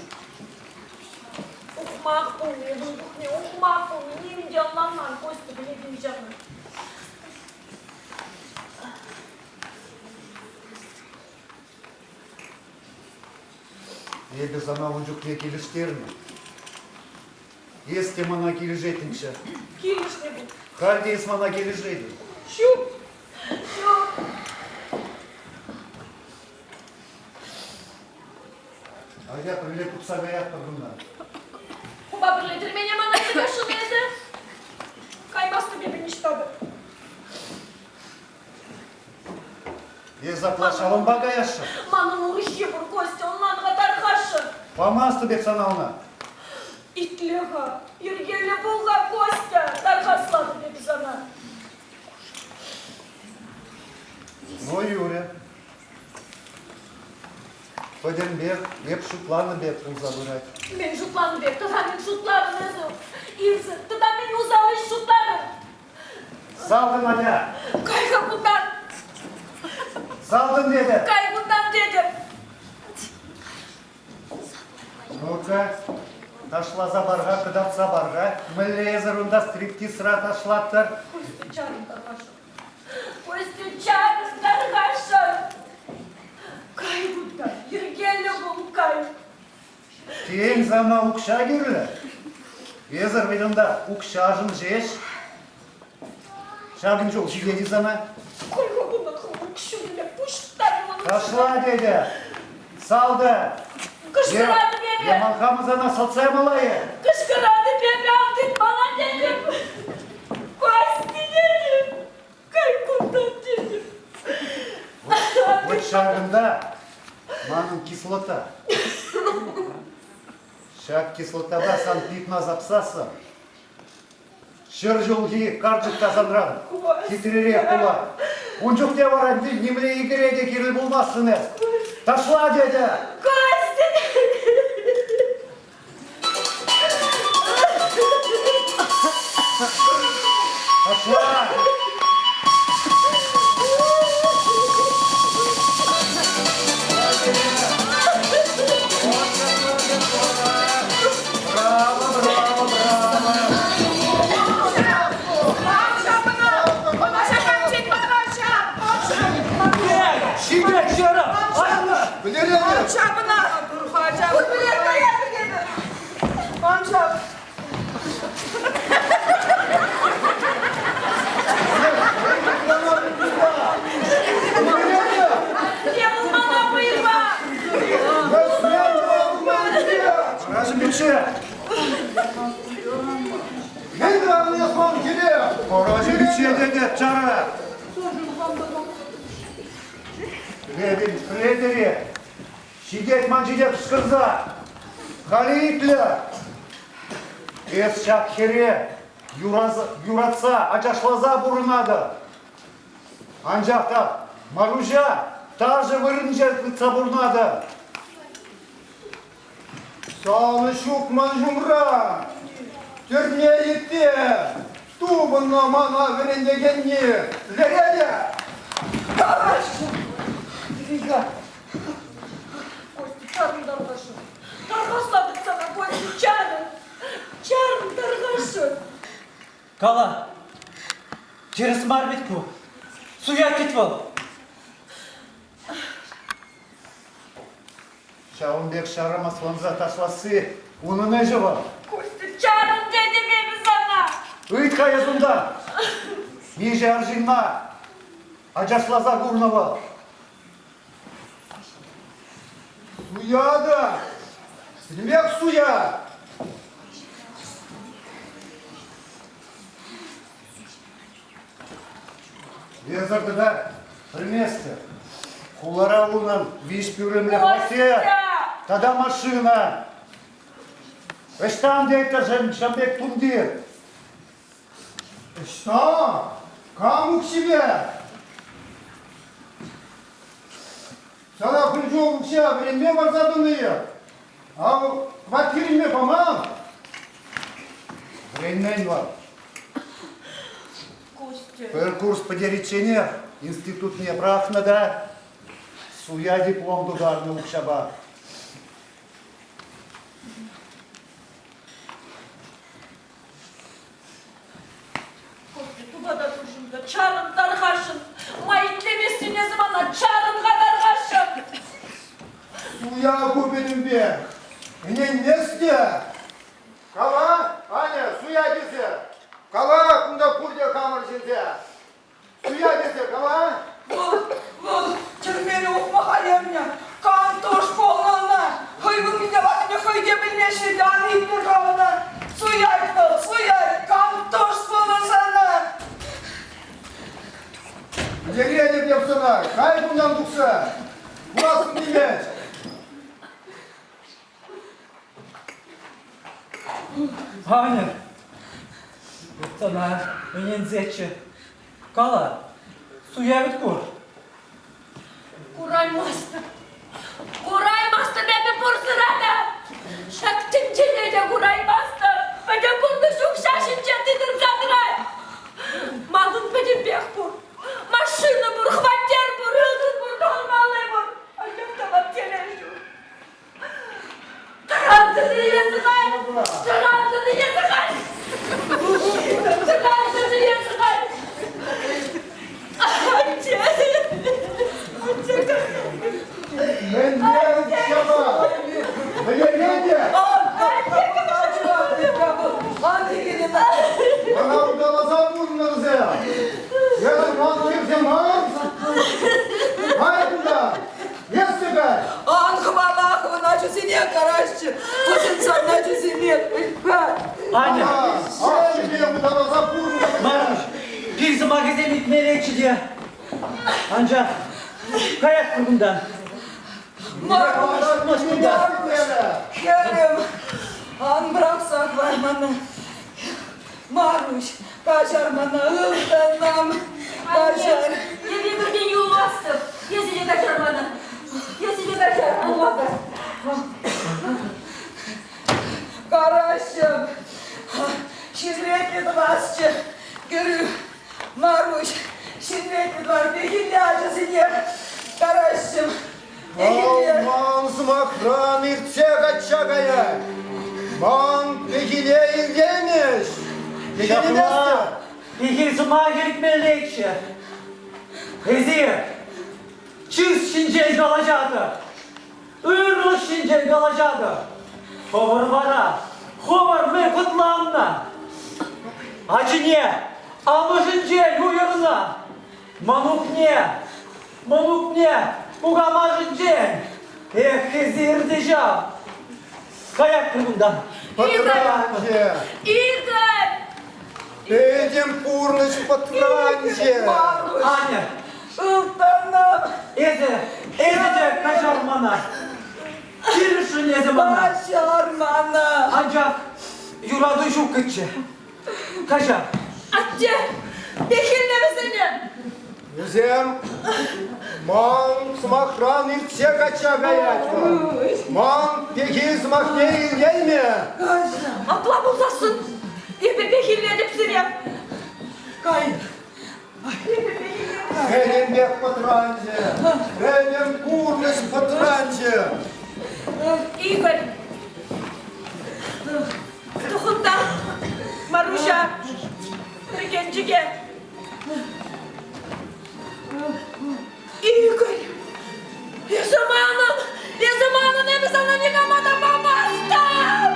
Ухмах пулнӑ эпӗ ун чухне, ухмах пулнӑ, нимӗн те ӑнланман Костя пӗлетӗн ҫавна. Эпӗ сана ун чухне килӗштернӗ. Эс те мана килӗшетӗнччӗ. Килӗшнӗ пуль. Халь те эс мана килӗшетӗн. Ҫук, ҫук. Атя пӗрле тухса каятпӑр кунтан. Хупа пӗрле тӗрмене мана тӑкасшӑн эсӗ. Каймастӑп эпӗ ниҫта та. Эс апла ҫавӑнпа каясшӑн? Манӑн урӑххи пур, Костя, ӑнлан-ха, тархасшӑн. Памастӑп эп сана ӑна. Итле-ха, йӗркеллӗ пул-ха, Костя, тархаслатӑп эпӗ сана. Ну, Юря, пӗтӗмпех эп шутланӑ пек пулса пырать. Мӗн шутланӑ пек? Тата мӗн шутларӑн эсӗ? Ирсӗр, тата мӗн усал ӗҫ шутларӑн? Салтӑн, атя! Кай-ха кунтан! Салтӑн тетӗп! Кай кунтан тетӗп! Ну-ка, ташласа пар-ха, кӑтартса пар-ха. Мӗнле эсӗр унта стриптизра ташлаттӑр? Костя, чарӑн тархасшӑн. Костя, чарӑн тархасшӑн. Кай кунтан, йӗркеллӗ пул, кай. Тен, сана укҫа кирлӗ? Эсӗр вӗт унта укҫашӑн ҫеҫ. Ҫакӑн чул ҫитет-и сана? Колька кунтан укҫу пуҫтарман. Ташла, тетӗ. Салта. Кӑшкӑратӑп эпӗ. Яман хамӑн сана салтса ямалла-и? Кӑшкӑратӑп эпӗ, ан тыт мана тетӗп. Кости тетӗп. Кай кунтан тетӗп. Вот ҫакӑнта манӑн кислота. Ҫак кислотапа сан питна сапсассӑн ҫӗр ҫулхи карчӑк та санран хитререх пулать. Ун чухне вара нимле икӗре те кирлӗ пулмассӑн эс. Ташла, тетӗ! Костя! Ташла! Браво, браво, браво! Ҫитет, Ҫера! Чапӑна! Ан ҫап! Разве Разве чара! Пӗлетӗр-и? Ҫитет ман ҫине кӑшкӑрса. Халӗ итле. Эс ҫак хӗре юратса, ачашласа пурӑнатӑн. Анчах та Маруҫа ташӑ вырӑнӗнче тытса пурӑнатӑн. Санӑ ҫук ман ҫумра. Тӗрме йытти тупӑннӑ мана вӗрентекенни. Лере Двига. Костя, чарӑн тархасшӑн. Тархаслатӑп сана, Костя, чарӑн. Чарӑн тархасшӑн. Кала, тӗрӗс мар вӗт ку. Суять тет вӑл. Ҫавӑн пек ҫарамасланса ташласси унӑн ӗҫӗ вӑл. Костя, чарӑн тетӗп эпӗ сана. Ыйт-ха эс унтан. Миҫе арҫынна ачашласа курнӑ вӑл. Суя та! Пӗтӗмпех суя! Эсӗр тата пӗлместӗр. Хулара унӑн виҫ пӳлӗмлӗ хваттер тата машина. Ӑҫтан теттӗршӗн ҫав пек тумтир? Ӑҫта? Кам укҫипе? Сана кун чул укҫа вӗренме парса тӑнӑ-и? Ав хваттер илме паман. Вӗренмен вӑл. Костя. Пӗр курс пӗтеричченех институтне пӑрахнӑ та суя диплом тутарнӑ укҫапа. Костя, тупа та туршӑн та, чарӑн тархасшӑн. Ма итлеместӗн эсӗ мана, чарӑн-ха тархасшӑн. Суя ку пӗтӗмпех. Ӗненмест те. Кала, Аня, суя тесе. Кала, кунта пурте хамӑр ҫынсем. Суя тесе кала. Вӑл, вӑл тӗрмере ухмаха ернӗ. Кантур школна ӑна. Хӑй вырӑнне лартнине хӑй те пӗлмест-ши, ан итлӗр-ха ӑна. Суять вӑл, суять, кантур школна сана. Йӗретӗп эп сана, кай кунтан тухса. Курасӑм килмест. Аня, сана ӗненсеччӗ. Кала, суя вӗт ку. Кураймастӑп. Кураймастӑп эпӗ пурсӑра та. Ҫак тӗнчене те кураймастӑп. Пӗтӗм пурнӑҫ укҫа ҫинче тытӑнса тӑрать. Манӑн пӗтӗмпех пур. Машина пур, хваттер пур, ылтӑн пур, тӑхӑнмалли пур. Анчах та ман телей ҫук. Мӗнле укҫапа? Вӗлерме Мана улталаса пурӑннӑ вӗсем. Эсӗ ман хирсем мар. Кай кунта! Эс те кай! Ан хӑвала хӑвӑн ачусене караҫҫӗ. Вӗсем сан ачусене. Аня! Ашшӗпе улталаса пурӑннӑ вӗсем. Маруҫ, пир сӑмахӗсем илтмеллеччӗ те. Анчах каятпӑр кунтан. Маруҫ, хӗрӗм, ан пӑрахса хӑвар мана. Маруҫ, каҫар мана, ылтӑнӑм, каҫар. Эпӗ пӗртен юлмастӑп. Эсӗ те каҫар мана. Эсӗ те каҫар, пулмасӑр. Караҫӑм, ҫирӗплетнӗ тӑвасчӗ. Кӗрӳ, Маруҫ, ҫирӗплетнӗ тӑвар пехилле ачасене. Караҫӑм, пехилле. Ман сӑмахран иртсе качча каять. Ман пехиле илтеймӗҫ. Ҫапла, пехил сӑмахӗ илтмеллеччӗ. Эсир чыс ҫинчен калаҫатӑр. Ырлӑх ҫинчен калаҫатӑр. Хӑвӑр вара, хӑвӑр мӗн хӑтланнӑ? Ачине амӑшӗнчен уйӑрнӑ, мӑнукне, мӑнукне кукамашӗнчен. Эх, эсир те ҫав. Каятпӑр кунтан. Пӑтранчӗ. Игорь! Пӗтӗм пурнӑҫ пӑтранчӗ. Аня! Ылтӑнӑм! Эсӗ, эсӗ те каҫар мана. Килӗшрӗн эсӗ мана. Каҫар мана. Анчах юрату ҫуккӑччӗ. Каҫар. Атте, пехилле вӗсене! Вӗсем ман сӑмахран иртсе качча каять вӑл. Ман пехил сӑмахне илеймӗ. Апла пулсассӑн эпӗ пехиллетӗп сире. Кай. Пӗтӗмпех пӑтранчӗ. Пӗтӗм пурнӑҫ пӑтранчӗ. Игорь, тухӑнта Маруҫа пӗркенчӗке. Игорь, эсӗ манӑн, эсӗ манӑн, эпӗ сана никама та памастӑп!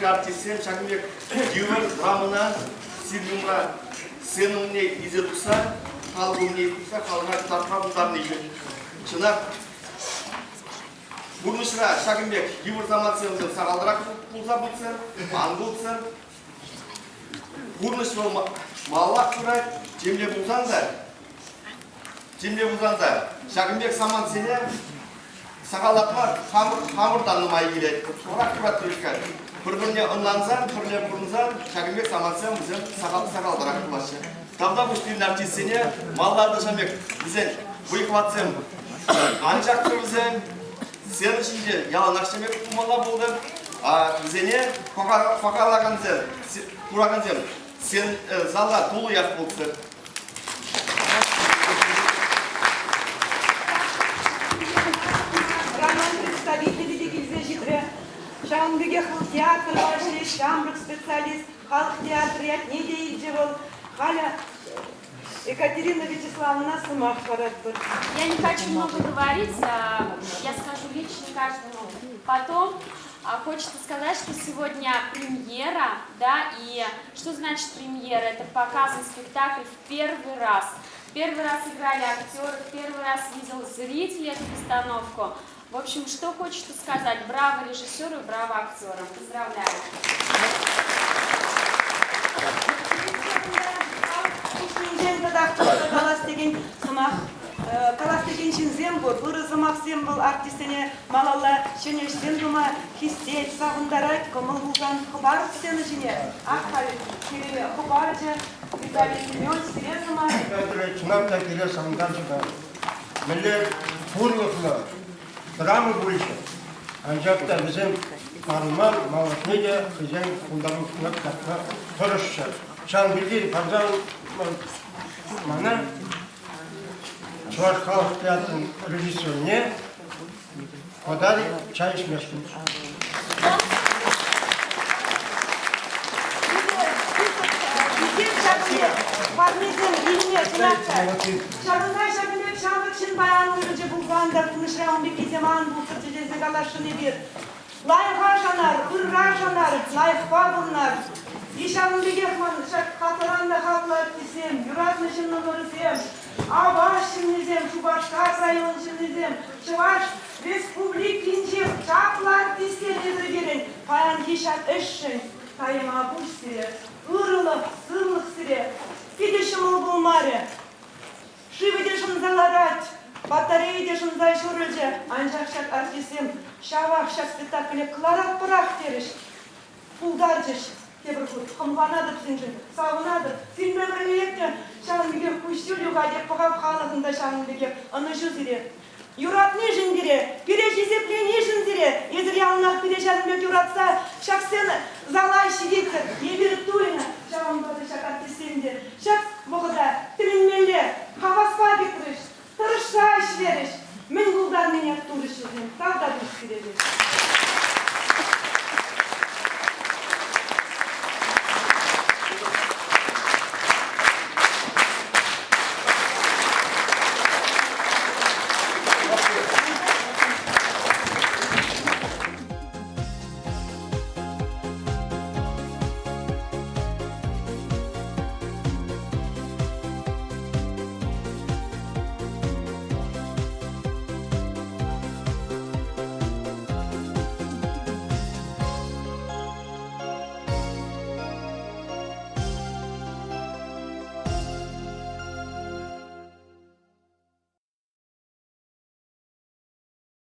пек артистсем ҫакӑн пек йывӑр драмӑна сирӗн умра сцена умне илсе тухса, халӑх умне тухса халӑха кӑтартма пултарнишӗн. Чӑнах, пурнӑҫра ҫакӑн пек йывӑр самантсем сахалрах пулса пыччӑр, ан пулччӑр. Пурнӑҫ вӑл малаллах пырать, темле пулсан та, темле пулсан та ҫакӑн пек самантсене сахаллатма хамӑр, хамӑртан нумай килет. Хӑвӑрах курать пуль-ха. Пӗр-пӗрне ӑнлансан, пӗрле пурӑнсан ҫакӑн пек самантсем вӗсем сахал, сахалтарах пулаҫҫӗ. Тавтапуҫ пирӗн артистсене, малалла та пек вӗсен вӑй-хӑватсем анчах вӗсен сцена ҫинче яланах ҫемек пулмалла пултӑр. А вӗсене пахалакансем, куракансем зала туллиях пулччӑр. Роман представителӗ те килсе ҫитрӗ. Ҫавӑн пекех вӑл театрпа ӗҫлет, ҫамрӑк специалист, халӑх театрӗ ятне те илчӗ вӑл. Халӗ Екатерина Вячеславовна сӑмах паратпӑр. Я не хочу много говорить, я скажу лично каждому потом. Хочется сказать, что сегодня премьера, да, и что значит премьера? Это показан спектакль в первый раз. Первый раз играли актеры, первый раз видел зрители эту постановку. В общем, что хочется сказать? Браво режиссеру и браво актерам. Поздравляю. Калас текен сӑмах, калас текен ҫынсем пур. Ырӑ сӑмахсем вӑл артистсене малалла ҫӗнӗ ӗҫсем тума хистет, савӑнтарать, кӑмӑл пулсан хӑпар сцена ҫине. Ак халь сире хӑпарчӗ Виталий Семенович, сире сӑмах. Чӑнах та пире савӑнтарчӗ та. Мӗнле хурлӑхлӑ драма пулчӗ. Анчах та вӗсем парӑнман, малашне те хӑйсен пултарулӑхне кӑтартма тӑрӑшчӑр. Ҫавӑн пирки парсан мана Чӑваш халӑх театрӗн режиссерне подарик чай ӗҫмешкӗн. Парнесем илме чӑнах та. Ҫакӑнта ҫакӑн пек ҫамрӑк ҫын паян уйрӑлчӗ пулсан та пурнӑҫра ун пеккисем ан пулччӑрччӗ тесе каласшӑн эпир. Лайӑха шанар, ырра шанар, лайӑхпа пурӑнар. И ҫавӑн пекех ман ҫак хаклӑран та хаклӑ аттесем, юратнӑ ҫыннӑмӑрсем, Апаш ҫыннисем, Шупашкар район ҫыннисем, Чӑваш Республикинчи чаплӑ артистсем йӗркелен паянхи ҫак ӗҫшӗн тайма пуҫ сире, ырӑлӑх, сывлӑх сире. Питӗ ҫӑмӑл пулмарӗ. Шывӗ те шӑнса ларать, батарея те шӑнса ҫурӑлчӗ, анчах ҫак артистсем ҫавах ҫак спектакле кӑларатпӑрах терӗҫ. Пултарчӗҫ тепӗр хут. Хӑмханатӑп синшӗн, савӑнатӑп. Сирӗнпе пӗрле те ҫавӑн пекех куҫҫуль юхать, эп пӑхап халӑхӑн та ҫавӑн пекех. Ӑнӑҫу сире. Юратнишӗн пире, пире хисепленишӗн сире, эсир яланах пире ҫакӑн пек юратса ҫак сцена зала ҫитетсӗр. Эпир тулли.